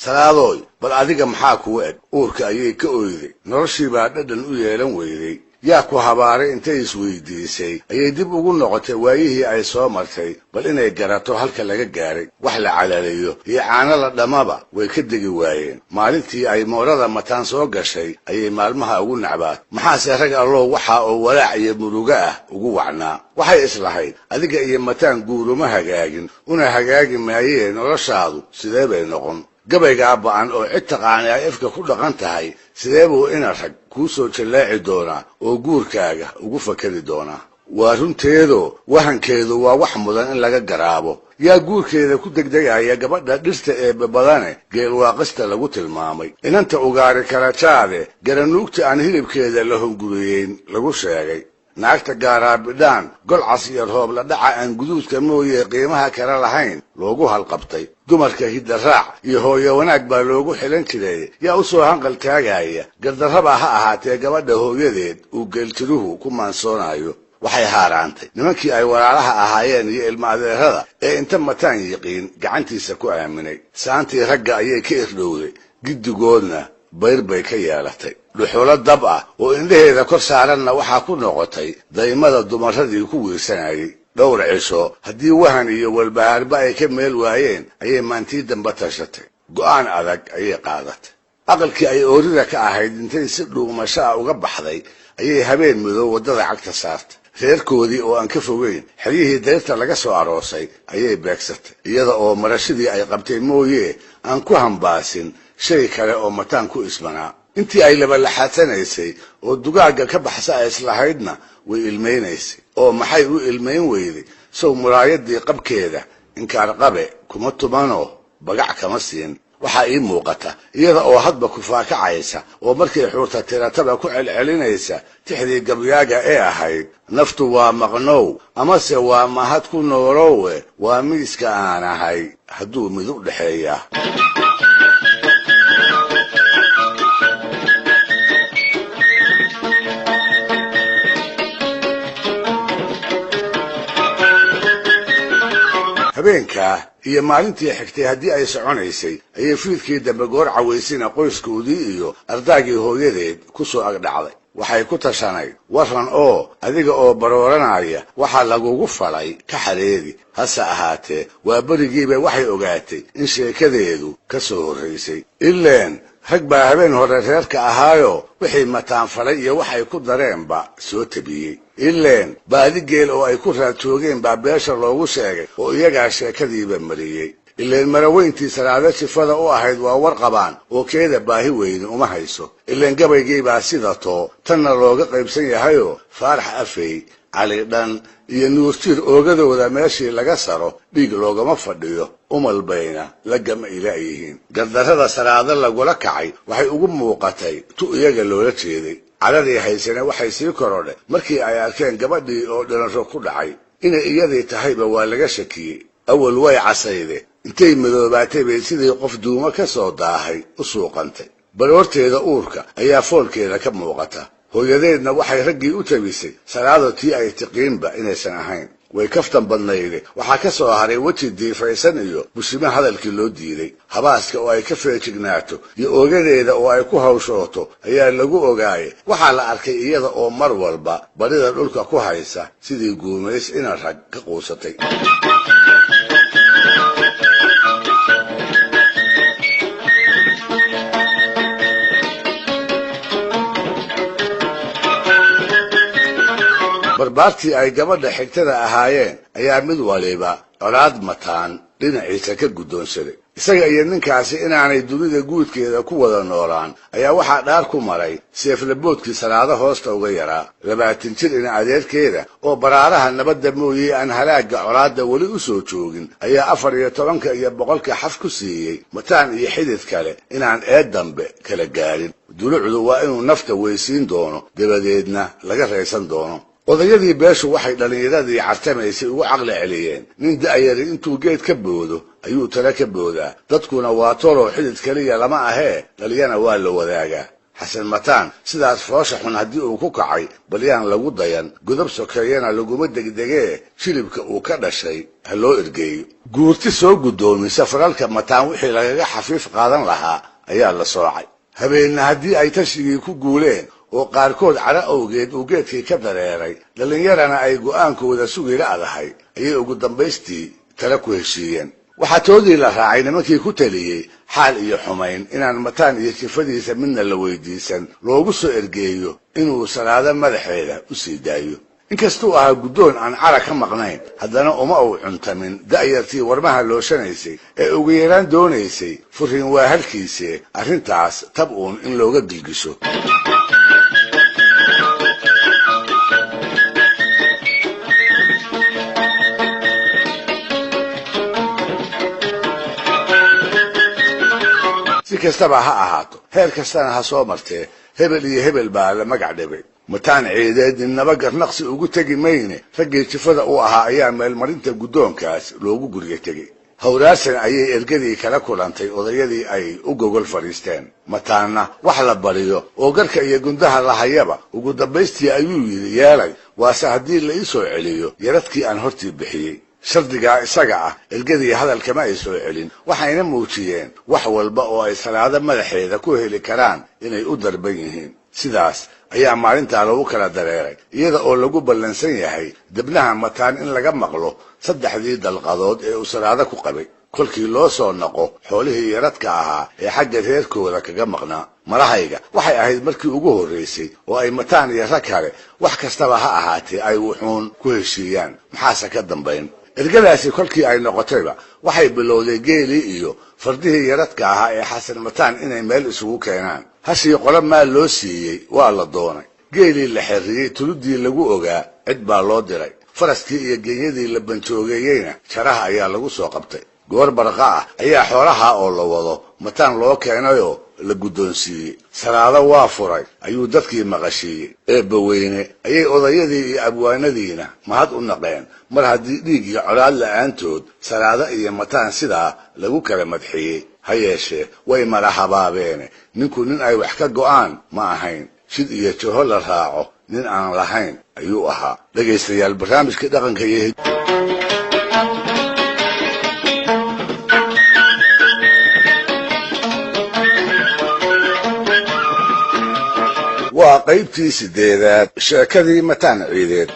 Salaadooy, bal adiga maxaa kuu eg? Uurka ayay ka oyday, noloshii baa dhadhan u yeelan weyday. Yaa ku habaaray intay isweydiisay ayay dib ugu noqotay waayihii ay soo martay, bal inay garato halka laga gaaray. Wax la calaliyo iyo caano la dhammaba way ka degi waayeen. Maalintii ay moorada Mataan soo gashay ayay maalmaha ugu nacbaat. Maxaase rag allow waxaa oo walaac iyo murugo ah ugu wacnaa? Waxay islahayd adiga iyo Mataan guuruma hagaagin, una hagaagi maayee, noloshaadu sidee bay noqon? Gabaygaa ba'an oo cid taqaani ay ifka ku dhaqan tahay, sidee buu ina rag kuu soo jallaaci doonaa oo guurkaaga ugu fakari doonaa? Waa runteedoo wahankeedu waa wax mudan in laga garaabo. Yaa guurkeeda ku degdegaya gabadha dhirta eebbe badane geelwaaqista lagu tilmaamay, inanta ugaari kala jaade, garanuugta aan hilibkeeda la hunguriyeyn lagu sheegay? Naagta gaaraabidhaan golcas iyo roobla dhaca aan guduudka mooye qiimaha kale lahayn loogu halqabtay. Dumarka hiddaraac iyo hooyo wanaag baa loogu xilan jiray, yaa u soo hanqal taagaya gardarrabaa ha ahaatee gabadha hooyadeed uu geeltiruhu ku maansoonayo. Waxay haaraantay nimankii ay walaalaha ahaayeen iyo ilma adeerada ee inta mataan yiqiin gacantiisa ku aaminay. Saantii ragga ayay ka irdhowday, giddigoodna bayr bay ka yeelatay. Dhuxulo dab ah oo indhaheeda kor saaranna waxaa ku noqotay daymada dumaradii ku wiirsanayay. Dhowr cisho haddii wahan iyo walbahaarba ay ka meel waayeen ayay maantii dambe tashatay. Go'aan adag ayay qaadatay. Aqalkii ay oorida ka ahayd intay si dhuumasho ah uga baxday ayay habeen madow waddada cagta saartay. Reerkoodii oo aan ka fogeyn xeryihii dayrta laga soo aroosay ayay beegsatay, iyada oo marashadii ay qabtay mooye aan ku hambaasin shay kale oo mataan ku ismanaa. Intii ay labalaxaadsanaysay oo dugaagga ka baxsa ay islahaydna way ilmaynaysay. Oo maxay u ilmayn weyday? Sow muraayadii qabkeeda inkaarqabe kuma tumanoo bagac kama siin. Waxaa ii muuqata iyada oo hadba kufaakacaysa oo markay xuurta tirataba ku celcelinaysa tixdii gabyaaga ee ahayd: naftu waa maqnow amase waa mahad ku noolowe, waa miiska aan ahay hadduu mid u dhexeeyaa. Habeenkaa iyo maalintii xigtay haddii ay soconaysay ayay fiidkii dambe goor cawaysina qoyskoodii iyo ardaagii hooyadeed ku soo agdhacday. Waxay ku tashanayd warran oo adiga oo barooranaya waxaa lagugu falay ka xareedi. Hase ahaatee waa berigiiba waxay ogaatay in sheekadeedu ka soo horraysay. Ileen rag baa habeen hore reerka ahaayo wixii mataan falay iyo waxay ku dareenba soo tabiyey. Ileen baadi geel oo ay ku raad joogeen baa beesha loogu sheegay oo iyagaa sheekadiiba mariyey. Ileen maraweyntii salaado jifada u ahayd waa war qabaan oo keeda baahi weyni uma hayso. Ileen gabaygiibaa sida too tanna looga qaybsan yahayoo Faarax Afey, Cali Dhan iyo Nuurjiir oogadooda meeshii laga saro dhiig loogama fadhiyo, umal bayna la gama ilaayihiin. Gardarrada salaado lagula kacay waxay ugu muuqatay tu iyaga loola jeeday. Caradii haysana waxay sii korodhay markii ay arkeen gabadhii oo dhilanro ku dhacay. Inay iyadii tahayba waa laga shakiyey. Awal way casayde, intay madoobaatay bay sidii qof duumo ka soo daahay u suuqantay. Baroorteeda uurka ayaa foolkeeda ka muuqata. Hooyadeedna waxay raggii u tabisay salaado tii ay tiqiinba inaysan ahayn. Way kaftan badnayde, waxaa ka soo haray weji diifaysan iyo bushimo hadalkii loo diiday. Habaaska oo ay ka feejignaato iyo oogadeeda oo ay ku hawshooto ayaa lagu ogaaye. Waxaa la arkay iyada oo mar walba barida dhulka ku haysa sidii guumays ina rag ka quusatay. Barbaartii ay gabadha xigtada ahaayeen ayaa mid waliba colaad mataan dhinaciisa ka guddoonsaday. Isaga iyo ninkaasi inaanay dunida guudkeeda ku wada noolaan ayaa waxaa dhaar ku maray seeflaboodkii salaado hoosta uga yaraa. 20 jir ina adeerkeeda oo baraaraha nabadda mooye aan halaagga colaadda weli u soo joogin ayaa 14-ka iyo 100-ka xaf ku siiyey mataan iyo xidid kale inaan eed dambe kala gaarin. Dulucdu waa inuu nafta weysiin doono, dabadeedna laga raysan doono. Odayadii beeshu waxay dhallinyaradii cartamaysay ugu caqli celiyeen nin da'yari intuu geed ka boodo ayuu tale ka boodaa. Dadkuna waa toloo xidid keliya lama ahee, dhaliyana waa la wadaagaa. Xasan Mataan sidaas foosha xun haddii uu ku kacay balyaan lagu dayan, godob sokeeyana laguma degdegee jilibka uu ka dhashay ha loo ergeeyo. Guurti soo guddoomisa falalka mataan wixii lagaga xafiif qaadan lahaa ayaa la soocay. Habeenna haddii ay tashigii ku guuleen oo qaarkood cara awgeed uu geedkii ka dareeray, dhallinyarana ay go'aankooda sugi la'dahay ayay ugu dambaystii tale ku heshiiyeen. Waxaa toodii la raacay nimankii ku taliyey xaal iyo xumayn inaan mataan iyo jifadiisa midna la weydiisan, loogu soo ergeeyo inuu salaado madaxeeda u sii daayo. Inkastuu ahaa guddoon aan cara ka maqnayn, haddana uma uu cuntamin da'yartii warmaha looshanaysay ee ugu yaraan doonaysay furiin waa halkiisee arrintaas tab uun in looga gilgisho. Si kastaba ha ahaato, heer kastana ha soo martee, hebel iyo hebel baa la magac dhibay. Mataan Ciideed ninnaba garnaqsi ugu tegi mayne, raggii jifada u ahaa ayaa meelmarinta guddoonkaas loogu guryo tegey. Hawraarsan ayay ergadii kala kulantay odayadii ay u gogol fadhiisteen. Mataanna wax la bariyo oo garka iyo gundaha lahayaba ugu dambaystii ayuu yidhi yeelay, waase haddii la ii soo celiyo yaradkii aan hortii bixiyey. Shardigaa isaga ah ergadii hadalkama ay soo celin, waxayna muujiyeen wax walba oo ay Salaado madaxeeda ku heli karaan inay u darban yihiin. Sidaas ayaa maalintaa lagu kala dareeray, iyada oo lagu ballansan yahay debnaha Mataan in laga maqlo saddexdii dalqadood ee uu Salaado ku qabay kolkii loo soo naqo xoolihii yaradka ahaa ee xagga reerkooda kaga maqnaa. Marahayga waxay ahayd markii ugu horraysay oo ay Mataan iyo rag kale wax kastaba ha ahaatee ay wuxuun ku heshiiyaan. Maxaase ka dambayn? Ergadaasi kolkii ay noqotayba waxay bilowday geelii iyo fardihii yaradka ahaa ee Xasan Mataan inay meel isugu keenaan. Hashii qolo maal loo siiyey waa la doonay, geelii la xerriyey tuludii lagu ogaa cid baa loo diray, faraskii iyo genyadii la banjoogeeyeyna jaraha ayaa lagu soo qabtay. Goor barqa ah ayaa xoolaha oo la wado Mataan loo keenayoo la guddoonsiiyey. Salaado waa furay ayuu dadkii maqashiiyey. Eebbaweyne ayay odayadii iyo abwaanadiina mahad u naqeen mar haddii dhiig iyo colaad la'aantood Salaado iyo Mataan sidaa lagu kala madxiyey. Ha yeeshee way mala habaabeene, ninku nin ay wax ka go'aan ma ahayn, jid iyo jaho la raaco nin aan lahayn ayuu ahaa. Dhegaystayaal, barnaamijka dhaqanka iyo waa qaybtii 8aad sheekadii Mataan Ciideed.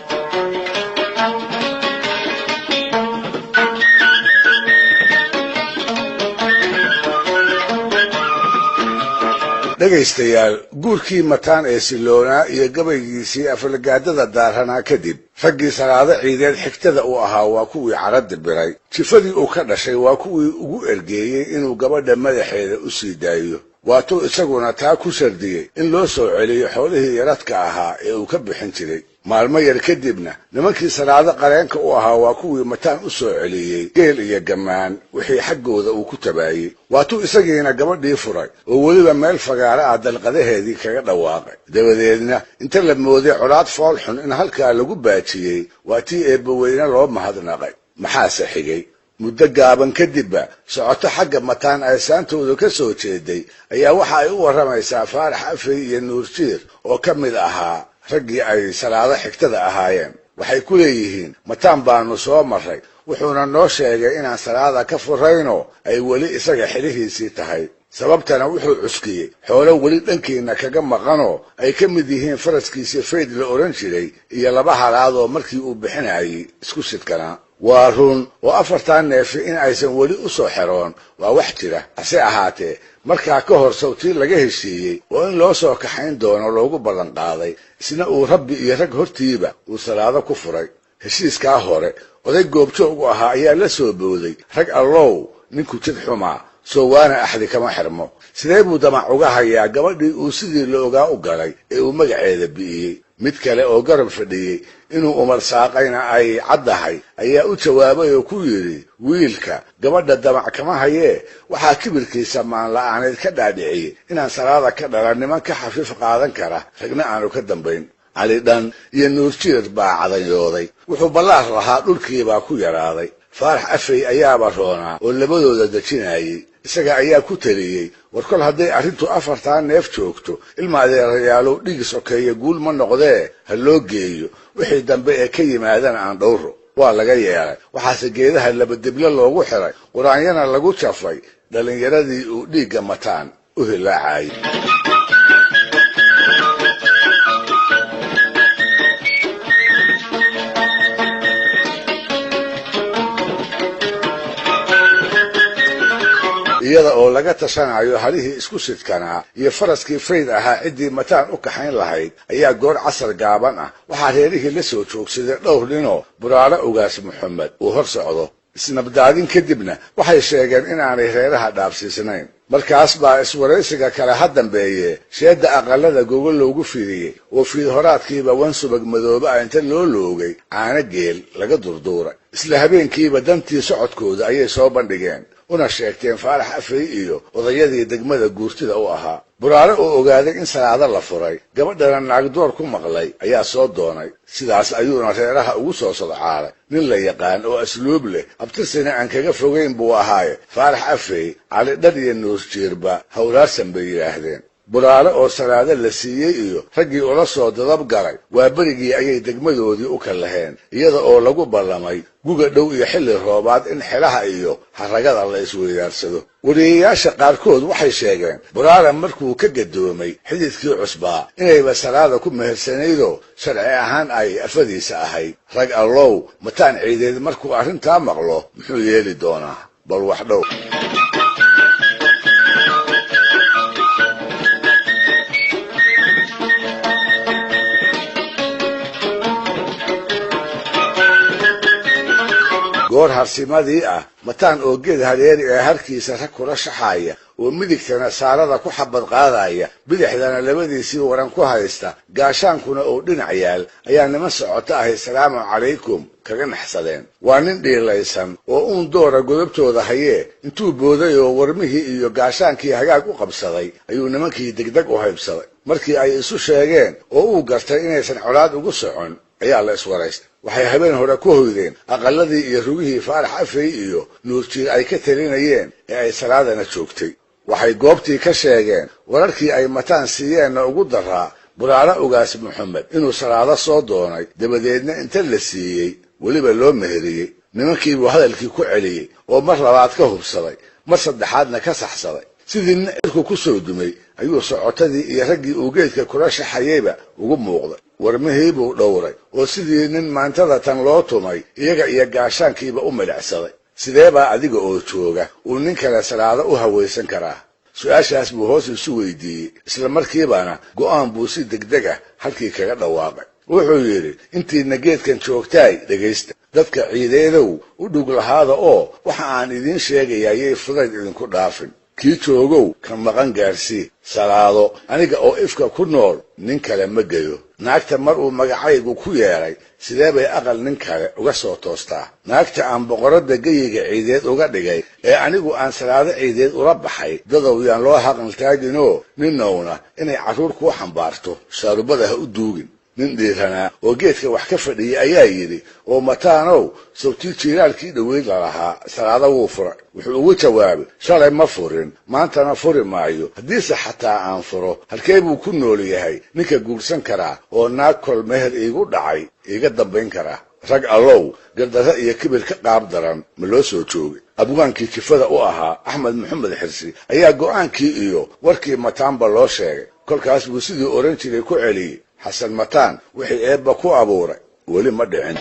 Dhegaystayaal, guurkii Mataan ee siloonaa iyo gabaygiisii afalgaadada daaranaa kadib, raggii Salaado Ciideed xigtada u ahaa waa kuwii caradi biray. Jifadii uu ka dhashay waa kuwii ugu ergeeyey inuu gabadha madaxeeda u sii daayo. Waatuu isaguna taa ku shardiyey in loo soo celiyo xoolihii yaradka ahaa ee uu ka bixin jiray. Maalmo yar kadibna nimankii Salaado qareenka u ahaa waa kuwii Mataan u soo celiyey geel iyo gammaan wixii xaggooda uu ku tabaayey. Waatuu isagiina gabadhii furay oo weliba meel fagaara ah dalqadaheedii kaga dhawaaqay. Dabadeedna inta la mooday colaad fool xun in halkaa lagu baajiyey, waa tii Eebbaweyne loo mahadnaqay. Maxaase xigay? Muddo gaaban kadibba socoto xagga Mataan ay saantooda ka soo jeeday ayaa waxa ay u warramaysaa Faarax Afey iyo Nuurjiir oo ka mid ahaa raggii ay Salaado xigtada ahaayeen. Waxay ku leeyihiin, Mataan baanu soo marray, wuxuuna noo sheegay inaan Salaada ka furaynoo ay weli isaga xilihiisii tahay. Sababtana wuxuu cuskiyey xoolo weli dhankiina kaga maqanoo ay ka mid yihiin faraskiisii Fayd la odhan jiray iyo laba halaadoo markii uu bixinayey isku sidkanaa. Waa run oo afartan neefi in aysan weli u soo xeroon waa wax jira, hase ahaatee markaa ka hor sawtii laga heshiiyey oo in loo soo kaxayn doono loogu ballan qaaday, isna uu rabbi iyo rag hortiiba uu Salaado ku furay. Heshiiskaa hore oday goobjoog u ahaa ayaa la soo booday, rag allow, ninku jid xumaa soo waana axdi kama xirmo. Sidee buu damac uga hayaa gabadhii uu sidii la ogaa u galay ee uu magaceeda bi'iyey? Mid kale oo garab fadhiyey inuu umar saaqayna ay caddahay ayaa u jawaabay oo ku yidhi, wiilka gabadha damac kama hayee, waxaa kibirkiisa maanla'aaneed ka dhaadhiciyey inaan Salaada ka dhalan niman ka xafiif qaadan kara, ragna aanu ka dambayn. Cali Dhan iyo Nuurjiir baa cadanyooday, wuxuu ballaar lahaa dhulkiibaa ku yaraaday. Faarax Afey ayaaba roonaa oo labadooda dejinayey. Isaga ayaa ku taliyey, war kol hadday arrintu afartaa neef joogto, ilma adeerayaalow dhigi sokeeye guul ma noqdee ha loo geeyo, wixii dambe ee ka yimaadana aan dhowro. Waa laga yeelay, waxaase geedaha labadiblo loogu xiray, qur-aanyana lagu jafay dhallinyaradii uu dhiigga Mataan u hilaacayay. Iyada oo laga tashanayo halihii isku sidkanaa iyo faraskii Fayd ahaa ciddii Mataan u kaxayn lahayd, ayaa goor casar gaaban ah waxaa reerihii la soo joogsaday dhowr ninoo Buraale Ugaas Maxamed uu hor socdo. Isnabdaadin kadibna waxay sheegeen inaanay reeraha dhaafsiisnayn. Markaas baa iswaraysiga kale ha dambeeyee sheedda aqallada gogol loogu fidiyey oo fiidhoraadkiiba wan subag madoobe ah inta loo loogay caano geel laga durduuray. Isla habeenkiiba dantii socodkooda ayay soo bandhigeen. una sheegteen Faarax Afey iyo odayadii degmada guurtida u ahaa. Buraale oo ogaaday in Salaado la furay, gabadhana naagdoor ku maqlay, ayaa soo doonay. Sidaas ayuuna reeraha ugu soo sodcaalay. Nin la yaqaan oo asluub leh, abtisina aan kaga fogayn buu ahaaye Faarax Afey, Cali Dhar iyo Nuurjiirba hawlaarsan bay yidhaahdeen. Buraale oo Salaado la siiyey iyo raggii ula soo dadab galay waa berigii ayay degmadoodii u kallaheen, iyada oo lagu ballamay guga dhow iyo xilli roobaad in xelaha iyo haragada la isweydaarsado. Wariyayaasha qaarkood waxay sheegeen Buraale markuu ka gadoomay xididkii cusbaa inayba Salaada ku mehersanaydoo sharci ahaan ay afadiisa ahayd. Rag allow, Mataan Ciideed markuu arrintaa maqlo muxuu yeeli doonaa? Bal wax dhow. Goor harsimadii ah, Mataan oo geed hareeri ee harkiisa rag kula shaxaaya, oo midigtana saarada ku xabad qaadaya, bidixdana labadiisii waran ku haysta, gaashaankuna oo dhinac yaal, ayaa niman socoto ahi salaamu calaykum kaga naxsadeen. Waa nin dhiilaysan oo uun doora godobtooda hayee, intuu booday oo warmihii iyo gaashaankii hagaag u qabsaday ayuu nimankii degdeg u haybsaday. Markii ay isu sheegeen oo uu gartay inaysan colaad ugu socon ayaa la iswaraystay. Waxay habeen hore ku hoydeen aqalladii iyo rugihii Faarax Afey iyo Nuurjiir ay ka talinayeen ee ay Salaadana joogtay. Waxay goobtii ka sheegeen wararkii ay Mataan siiyeenna ugu daraa Buraale Ugaas Maxamed inuu Salaado soo doonay, dabadeedna inta la siiyey weliba loo meheriyey. Nimankiibuu hadalkii ku celiyey oo mar labaad ka hubsaday, mar saddexaadna ka saxsaday. Sidii nin cirku ku soo dumay ayuu socotadii iyo raggii uu geedka kula shaxayeyba ugu muuqday. Warmihii buu dhowray oo sidii nin maantada tan loo tumay iyaga iyo gaashaankiiba u milicsaday. Sidee baa adiga oo jooga uu nin kale Salaado u hawaysan karaa? Su-aashaas buu hoos isu weydiiyey, isla markiibana go'aan buu si degdeg ah halkii kaga dhawaaqay. Wuxuu yidhi, intiina geedkan joogtaay dhegaysta, dadka ciideedow u dhug lahaada oo waxa aan idiin sheegayaa yay fudayd idinku dhaafin. Kii joogow ka maqan gaarsii. Salaado aniga oo ifka ku nool nin kale ma geyo. Naagta mar uu magacaygu ku yeedhay sidee bay aqal nin kale uga soo toostaa? Naagta aan boqoradda geyiga ciideed uga dhigay ee anigu aan Salaado Ciideed ula baxay, dadow yaan loo haqaltaaginoo ninowna inay carruur kuu xambaarto shaarubada ha u duugin. Nin dhiiranaa oo geedka wax ka fadhiyay ayaa yidhi, oo Mataanow, sawtii jiiraalkii dhoweyd lalahaa Salaado wuu furay? Wuxuu ugu jawaabay, shalay ma furin, maantana furi maayo. Haddiise xataa aan furo, halkee buu ku nool yahay ninka guursan karaa oo naag kol meher iigu dhacay iiga dambayn karaa? Rag allow, gardarro iyo kibir ka qaab daran ma loo soo joogay? Abwaankii jifada u ahaa Axmed Maxamed Xirsi ayaa go'aankii iyo warkii Mataanba loo sheegay. Kolkaas buu sidii oran jiray ku celiyey, Xasan Mataan wixii eebba ku abuuray weli ma dhicin.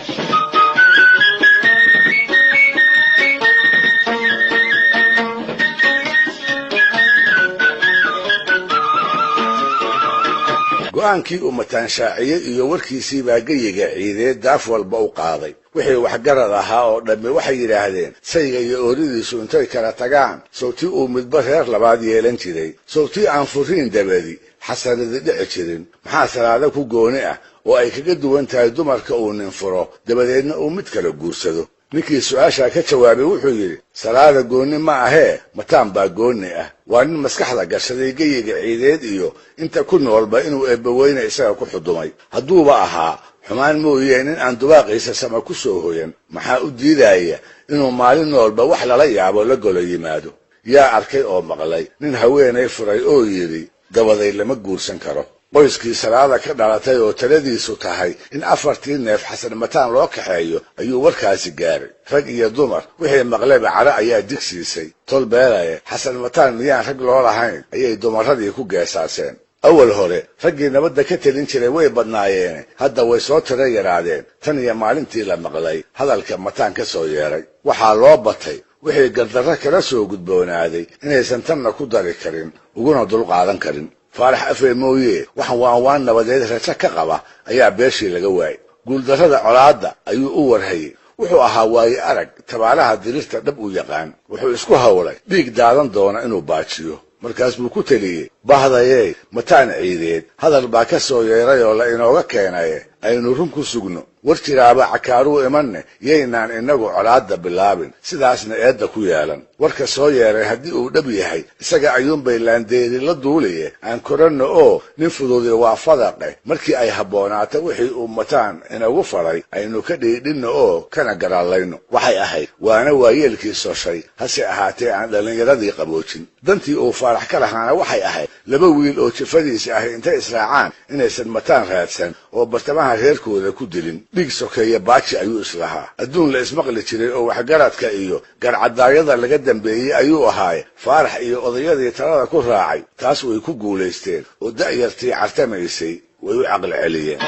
Go'aankii uu Mataan shaaciyey iyo warkiisii baa geyiga ciideed daaf walba u qaaday. Wixii waxgarad ahaa oo dhammi waxay yidhaahdeen, sayga iyo ooridiisu intay kala tagaan sawtii uu midba reer labaad yeelan jiray, sawtii aan furiin dabadi xasanadi dhici jirin, maxaa Salaado ku gooni ah oo ay kaga duwan tahay dumarka uu nin furo dabadeedna uu mid kala guursado? Ninkii su-aashaa ka jawaabay wuxuu yidhi, Salaada goonni ma ahee, Mataan baa goonni ah. Waa nin maskaxda gashaday geyiga ciideed iyo inta ku noolba inuu eebbaweyne isaga ku xudumay. Hadduuba ahaa xumaan mooyee nin aan dubaaqiisa sama ku soo hoyan, maxaa u diidaya inuu maalin noolba wax lala yaabo la golo yimaado? Yaa arkay oo maqlay nin haweenay furay oo yidhi dabaday lama guursan karo? Qoyskii Salaada ka dhalatay oo taladiisu tahay in 4tii neef Xasan Mataan loo kaxeeyo ayuu warkaasi gaaray. Rag iyo dumar wixii maqlayba caro ayaa digsiisay. Tol beelaye, Xasan Mataan miyaan rag loo lahayn? ayay dumarradii ku geesaaseen. Awal hore raggii nabadda ka telin jiray way badnaayeene, hadda way soo tiro yaraadeen tan iyo maalintii la maqlay hadalka Mataan ka soo yeeray. Waxaa loo batay wixii gardarro kala soo gudboonaaday inaysan tanna ku dari karin uguna dulqaadan karin. Faarax Afey mooye waxan waanwaan nabadeed rajo ka qaba ayaa beeshii laga waayey. Guuldarrada colaadda ayuu u warhayey. Wuxuu ahaa waaye arag tabaalaha dirirta dhab u yaqaan. Wuxuu isku hawlay dhiig daadan doona inuu baajiyo. Markaas buu ku teliyey, bahdayey Mataan Ciideed hadal baa ka soo yeeray oo la inooga keenaye aynu run ku sugno. War jiraaba cakaaruu imanne, yaynaan innagu colaadda bilaabin, sidaasna eedda ku yeelan. Warka soo yeeray haddii uu dhab yahay, isaga ayuunbay laandeeri la duuliye. Aan koranno oo nin fududi waa fadaqe, markii ay habboonaato wixii uu Mataan inagu faray aynu ka dhiidhinno oo kana garaallayno. Waxay ahayd waana waayeelkii soshay, hase ahaatee aan dhallinyaradii qaboojin. Dantii uu Faarax ka lahaana waxay ahayd laba wiil oo jifadiisa ahi intay israacaan inaysan Mataan raadsan oo bartamaha reerkooda ku dilin. Dhiig sokeeye baaji ayuu islahaa. Adduun la ismaqli jiray oo waxgaradka iyo garcadaayada laga dambeeyey ayuu ahaaye. Faarax iyo odayadii talada ku raacay taas way ku guulaysteen oo da'yartii cartamaysay way u caqli celiyeen.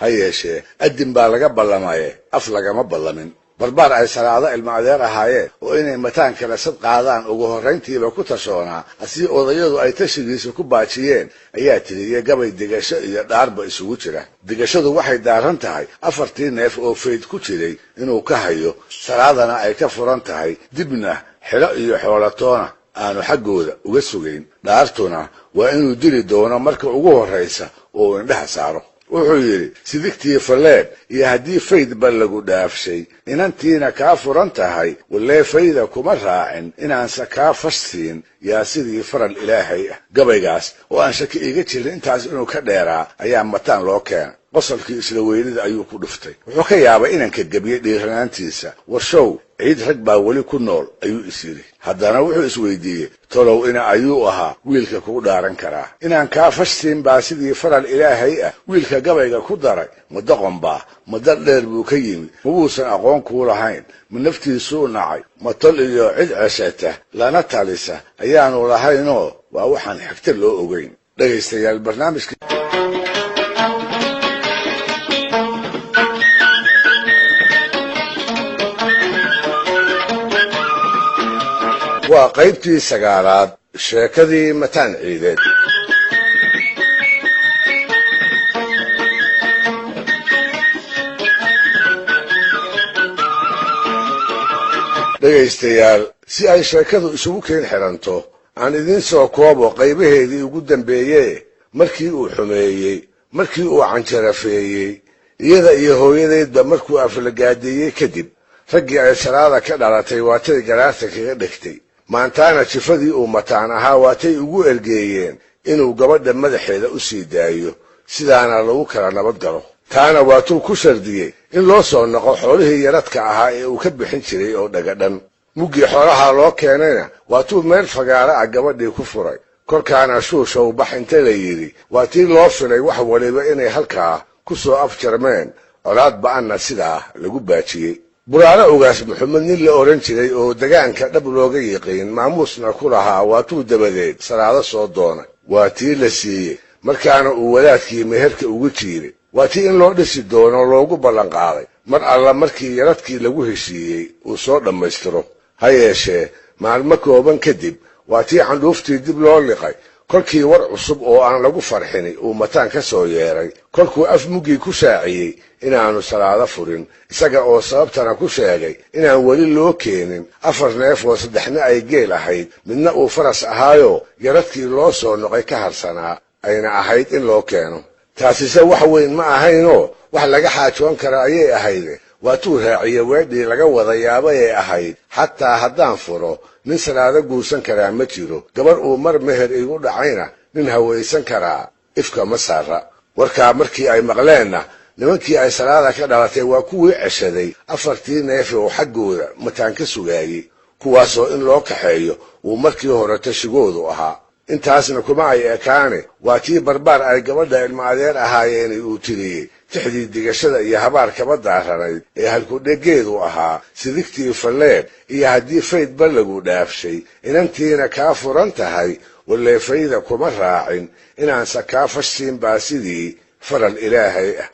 Ha yeeshee addin baa laga ballamaye, af lagama ballamin. Barbaar ay Salaado ilma adeer ahaayeen oo inay Mataan kala sad qaadaan ugu horrayntiiba ku tashoonaa, asii odayadu ay tashigiisa ku baajiyeen, ayaa tiriyey gabay digasho iyo dhaarba isugu jira. Digashadu waxay daaran tahay afartii neef oo fayd ku jiray inuu ka hayo, Salaadana ay ka furan tahay, dibna xidho iyo xoolatoona aanu xaggooda uga sugayn. Dhaartuna waa inuu dili doono marka ugu horraysa oo uu indhaha saaro. Wuxuu yidhi: sidigtii falleed iyo haddii faydba lagu dhaafshay, inantiina kaa furan tahay, wallee fayda kuma raacin inaanse kaa fashsiin, yaa sidii faral Ilaahay ah. Gabaygaas oo aan shaki iiga jirin intaas inuu ka dheeraa ayaa Mataan loo keenay. Qosolkii isla weynida ayuu ku dhuftay. Wuxuu ka yaabay inanka gebiyey dhiiranaantiisa. Warshow ciid rag baa weli ku nool, ayuu is yidhi. Haddana wuxuu isweydiiyey, tolow ina ayuu ahaa wiilka kugu dhaaran karaa inaan kaa fashsiin baa sidii faral Ilaahay ah? Wiilka gabayga ku daray ma doqon baa? Ma dal dheer buu ka yimid? Ma wuusan aqoon kuu lahayn? Ma naftiisuu nacay? Ma tol iyo cid ceshata lana talisa ayaanu lahaynoo waa waxaan xigta loo ogeyn? Dhegaystayaal, barnaamijka waa qaybtii sagaalaad sheekadii Mataan Ciideed. Dhegaystayaal, si ay sheekadu isugu keen xiranto, aan idiin soo koobo qaybaheedii ugu dambeeyee. Markii uu xumeeyey, markii uu canjarafeeyey iyada iyo hooyadeedba, markuu aflagaadeeyey kadib, raggii ay Salaada ka dhalatay waatay garaarta kaga dhegtay. Maantaana jifadii uu Mataan ahaa waatay ugu ergeeyeen inuu gabadha madaxeeda u sii daayo, sidaana lagu kala nabad galo. Taana waatuu ku shardiyey in loo soo noqo xoolihii yaradka ahaa ee uu ka bixin jiray oo dhagadhan. Muggii xoolaha loo keenayna waatuu meel fagaara ah gabadhii ku furay. Kolkaana shuushow bax inta la yidhi, waa tii loo filay wax waliba inay halkaa ku soo afjarmeen, colaad ba'anna sidaa lagu baajiyey. Buraale Ugaas Maxamed nin la odhan jiray oo degaanka dhab looga yiqiin, maamuusna ku lahaa, waatuu dabadeed Salaado soo doonay. Waa tii la siiyey, markaana uu wadaadkii meherka ugu jiiray. Waa tii in loo dhisi doono loogu ballanqaaday mar alla markii yaradkii lagu heshiiyey uu soo dhammaystiro. Ha yeeshee maalmo kooban kadib waa tii candhuuftii dib loo liqay, kolkii war cusub oo aan lagu farxini uu Mataan ka soo yeeray, kolkuu af muggii ku shaaciyey inaanu Salaado furin, isaga oo sababtana ku sheegay inaan weli loo keenin afar neef oo saddexna ay geel ahayd, midna uu faras ahaayo yaradkii loo soo noqay ka harsanaa, ayna ahayd in loo keeno. Taasise wax weyn ma ahaynoo wax laga xaajoon kara ayay ahayde. Waatuu raaciye weedhii laga wada yaabayay ahayd: xataa haddaan furo, nin Salaado guursan karaa ma jiro, gabar uu mar meher igu dhacayna nin hawaysan karaa ifka ma saara. Warkaa markii ay maqleenna nimankii ay Salaada ka dhalatay waa kuwii ceshaday afartii neef oo xaggooda Mataan ka sugaayey, kuwaasoo in loo kaxeeyo uu markii hore tashigoodu ahaa. Intaasna kuma ay ekaane, waa tii barbaar ay gabadha ilma adeer ahaayeeni uu tiriyey tixdii digashada iyo habaar kaba daaranayd ee halkudhegeedu ahaa: sidigtii falleed iyo haddii faydba lagu dhaafshay, inantiina kaa furan tahay, walleefayda kuma raacin inaanse kaa fashsiin baa sidii faral Ilaahay ah.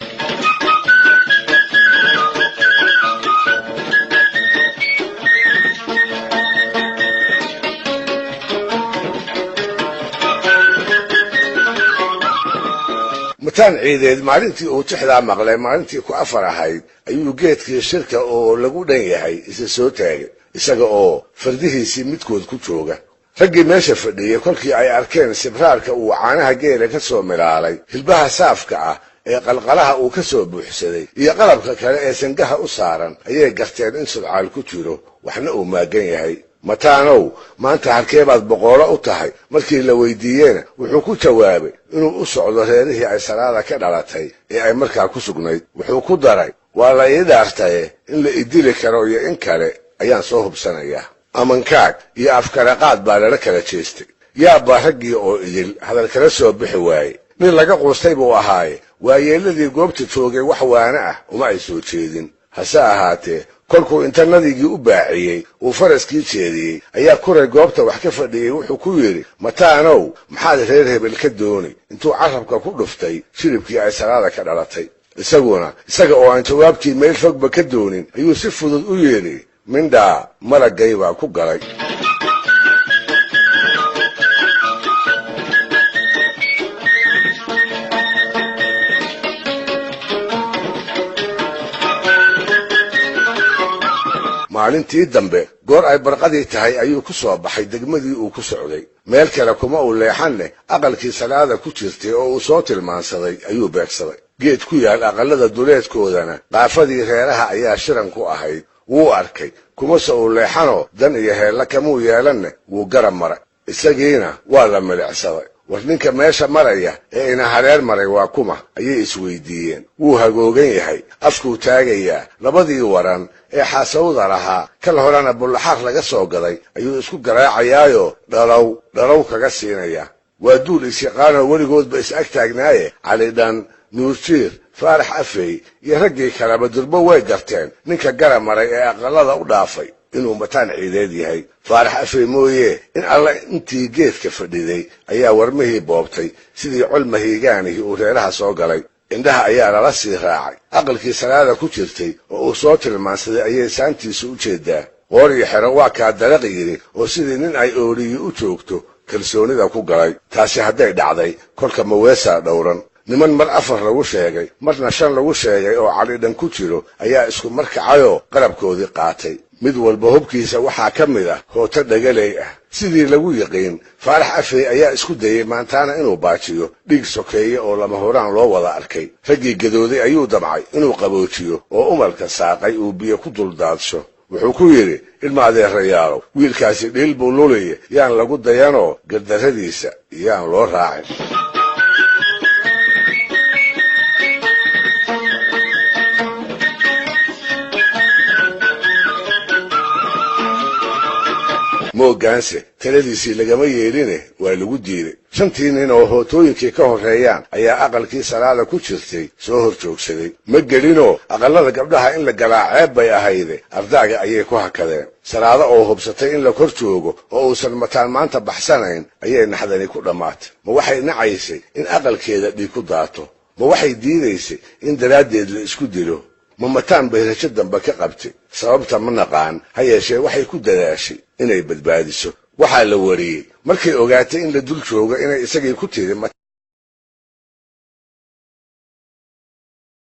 Mataan Ciideed maalintii uu tixdaa maqlay, maalintii ku 4 ahayd, ayuu geedkii shirka oo lagu dhan yahay isa soo taagay, isaga oo fardihiisii midkood ku jooga. Raggii meesha fadhiyey kolkii ay arkeen sibraarka uu caanaha geela ka soo milaalay, hilbaha saafka ah ee qalqalaha uu ka soo buuxsaday iyo qalabka kale ee sangaha u saaran, ayay garteen in sudcaal ku jiro, waxna uu maagan yahay. Mataanow, maanta halkee baad boqoolo u tahay? Markii la weydiiyena wuxuu ku jawaabay inuu u socdo reerihii ay Salaada ka dhalatay ee ay markaa ku sugnayd. Wuxuu ku daray: waa la ii dhaartaye, in la idili karo iyo in kale ayaan soo hubsanayaa. Amankaag iyo afkaraqaad baa lala kala jeestay. Yaabbaa raggii oo idil hadal kala soo bixi waayey. Nin laga quustay buu ahaaye, waayeelladii goobta joogay wax waana ah uma ay soo jeedin. Hase ahaatee, kolkuu inta nadigii u baaciyey uu faraskii jeediyey, ayaa kuray goobta wax ka fadhiyey wuxuu ku yidhi: Mataanow, maxaad reer hebel ka dooni? Intuu carabka ku dhuftay shiribkii ay Salaada ka dhalatay. Isaguna, isaga oo aan jawaabtii meel fogba ka doonin, ayuu si fudud u yidhi: mindhaa malagay baa ku galay. Maalintii dambe, goor ay barqadii tahay, ayuu ku soo baxay degmadii uu ku socday. Meel kale kuma uu leexan leh, aqalkii Salaada ku jirtay oo uu soo tilmaansaday ayuu beegsaday. Geed ku yaal aqallada duleedkoodana qaafadii reeraha ayaa shiran ku ahayd. Wuu arkay, kumase uu leexanoo dan iyo heella kamuu yeelanne, wuu garab maray. Isagiina waa la milicsaday. War ninka meesha maraya ee ina hareer maray waa kuma? Ayay isweydiiyeen. Wuu hagoogan yahay, afkuu taagayaa, labadii waran ee xaasawda lahaa kal horena bullaxaar laga soo gaday ayuu isku garaacayaayo dhalow dhalow kaga siinaya. Waa duul isyaqaanoo weligoodba is ag taagnaaye. Calidhan, Nuurjiir, Faarax Afey iyo raggii kaleba durbo way garteen ninka garab maray ee aqallada u dhaafay inuu Mataan Ciideed yahay. Faarax Afey mooye, in alla intii geedka fadhiday ayaa warmihii boobtay sidii col mahiigaanihii uu reeraha soo galay. Indhaha ayaa lala sii raacay. Aqalkii Salaada ku jirtay oo uu soo tilmaansaday ayay saantiisu u jeedaa. Qoor iyo xero waa kaa daraq yidhi oo sidii nin ay ooriyi u joogto kalsoonida ku galay. Taasi hadday dhacday, kolka maweesaa dhowran. Niman mar 4 lagu sheegay, marna 5 lagu sheegay oo Calidhan ku jiro ayaa isku mar kacayoo qalabkoodii qaatay. Mid walba hubkiisa waxaa ka mid ah hooto dhagaley ah. Sidii lagu yiqiin, Faarax Afey ayaa isku dayey maantaana inuu baajiyo dhiig sokeeye oo lama huraan loo wada arkay. Raggii gadooday ayuu damcay inuu qaboojiyo oo umalka saaqay uu biyo ku duldaadsho. Wuxuu ku yidhi: ilma adeerayaalow, wiilkaasi dhiil buu luliye, yaan lagu dayanoo gardarradiisa yaan loo raacin. Moogaanse taladiisii lagama yeeline, waa lagu diiday. 5tii nin oo hootooyinkii ka horreeyaan ayaa aqalkii Salaada ku jirtay soo hor joogsaday. Ma gelinoo aqallada gabdhaha in la galaa ceeb bay ahayde, ardaaga ayay ku hakadeen. Salaada oo hubsatay in la kor joogo oo uusan Mataan maanta baxsanayn ayay naxdani ku dhammaatay. Ma waxay nacaysay in aqalkeeda dhiig ku daato? Ma waxay diidaysay in daraaddeed la isku dilo? Ma Mataan bay rajo dambe ka qabtay? Sababta ma naqaan, ha yeeshee waxay ku dadaashay inay badbaadiso. Waxaa la wariyey markay ogaatay in la dul joogo inay isagii ku tiri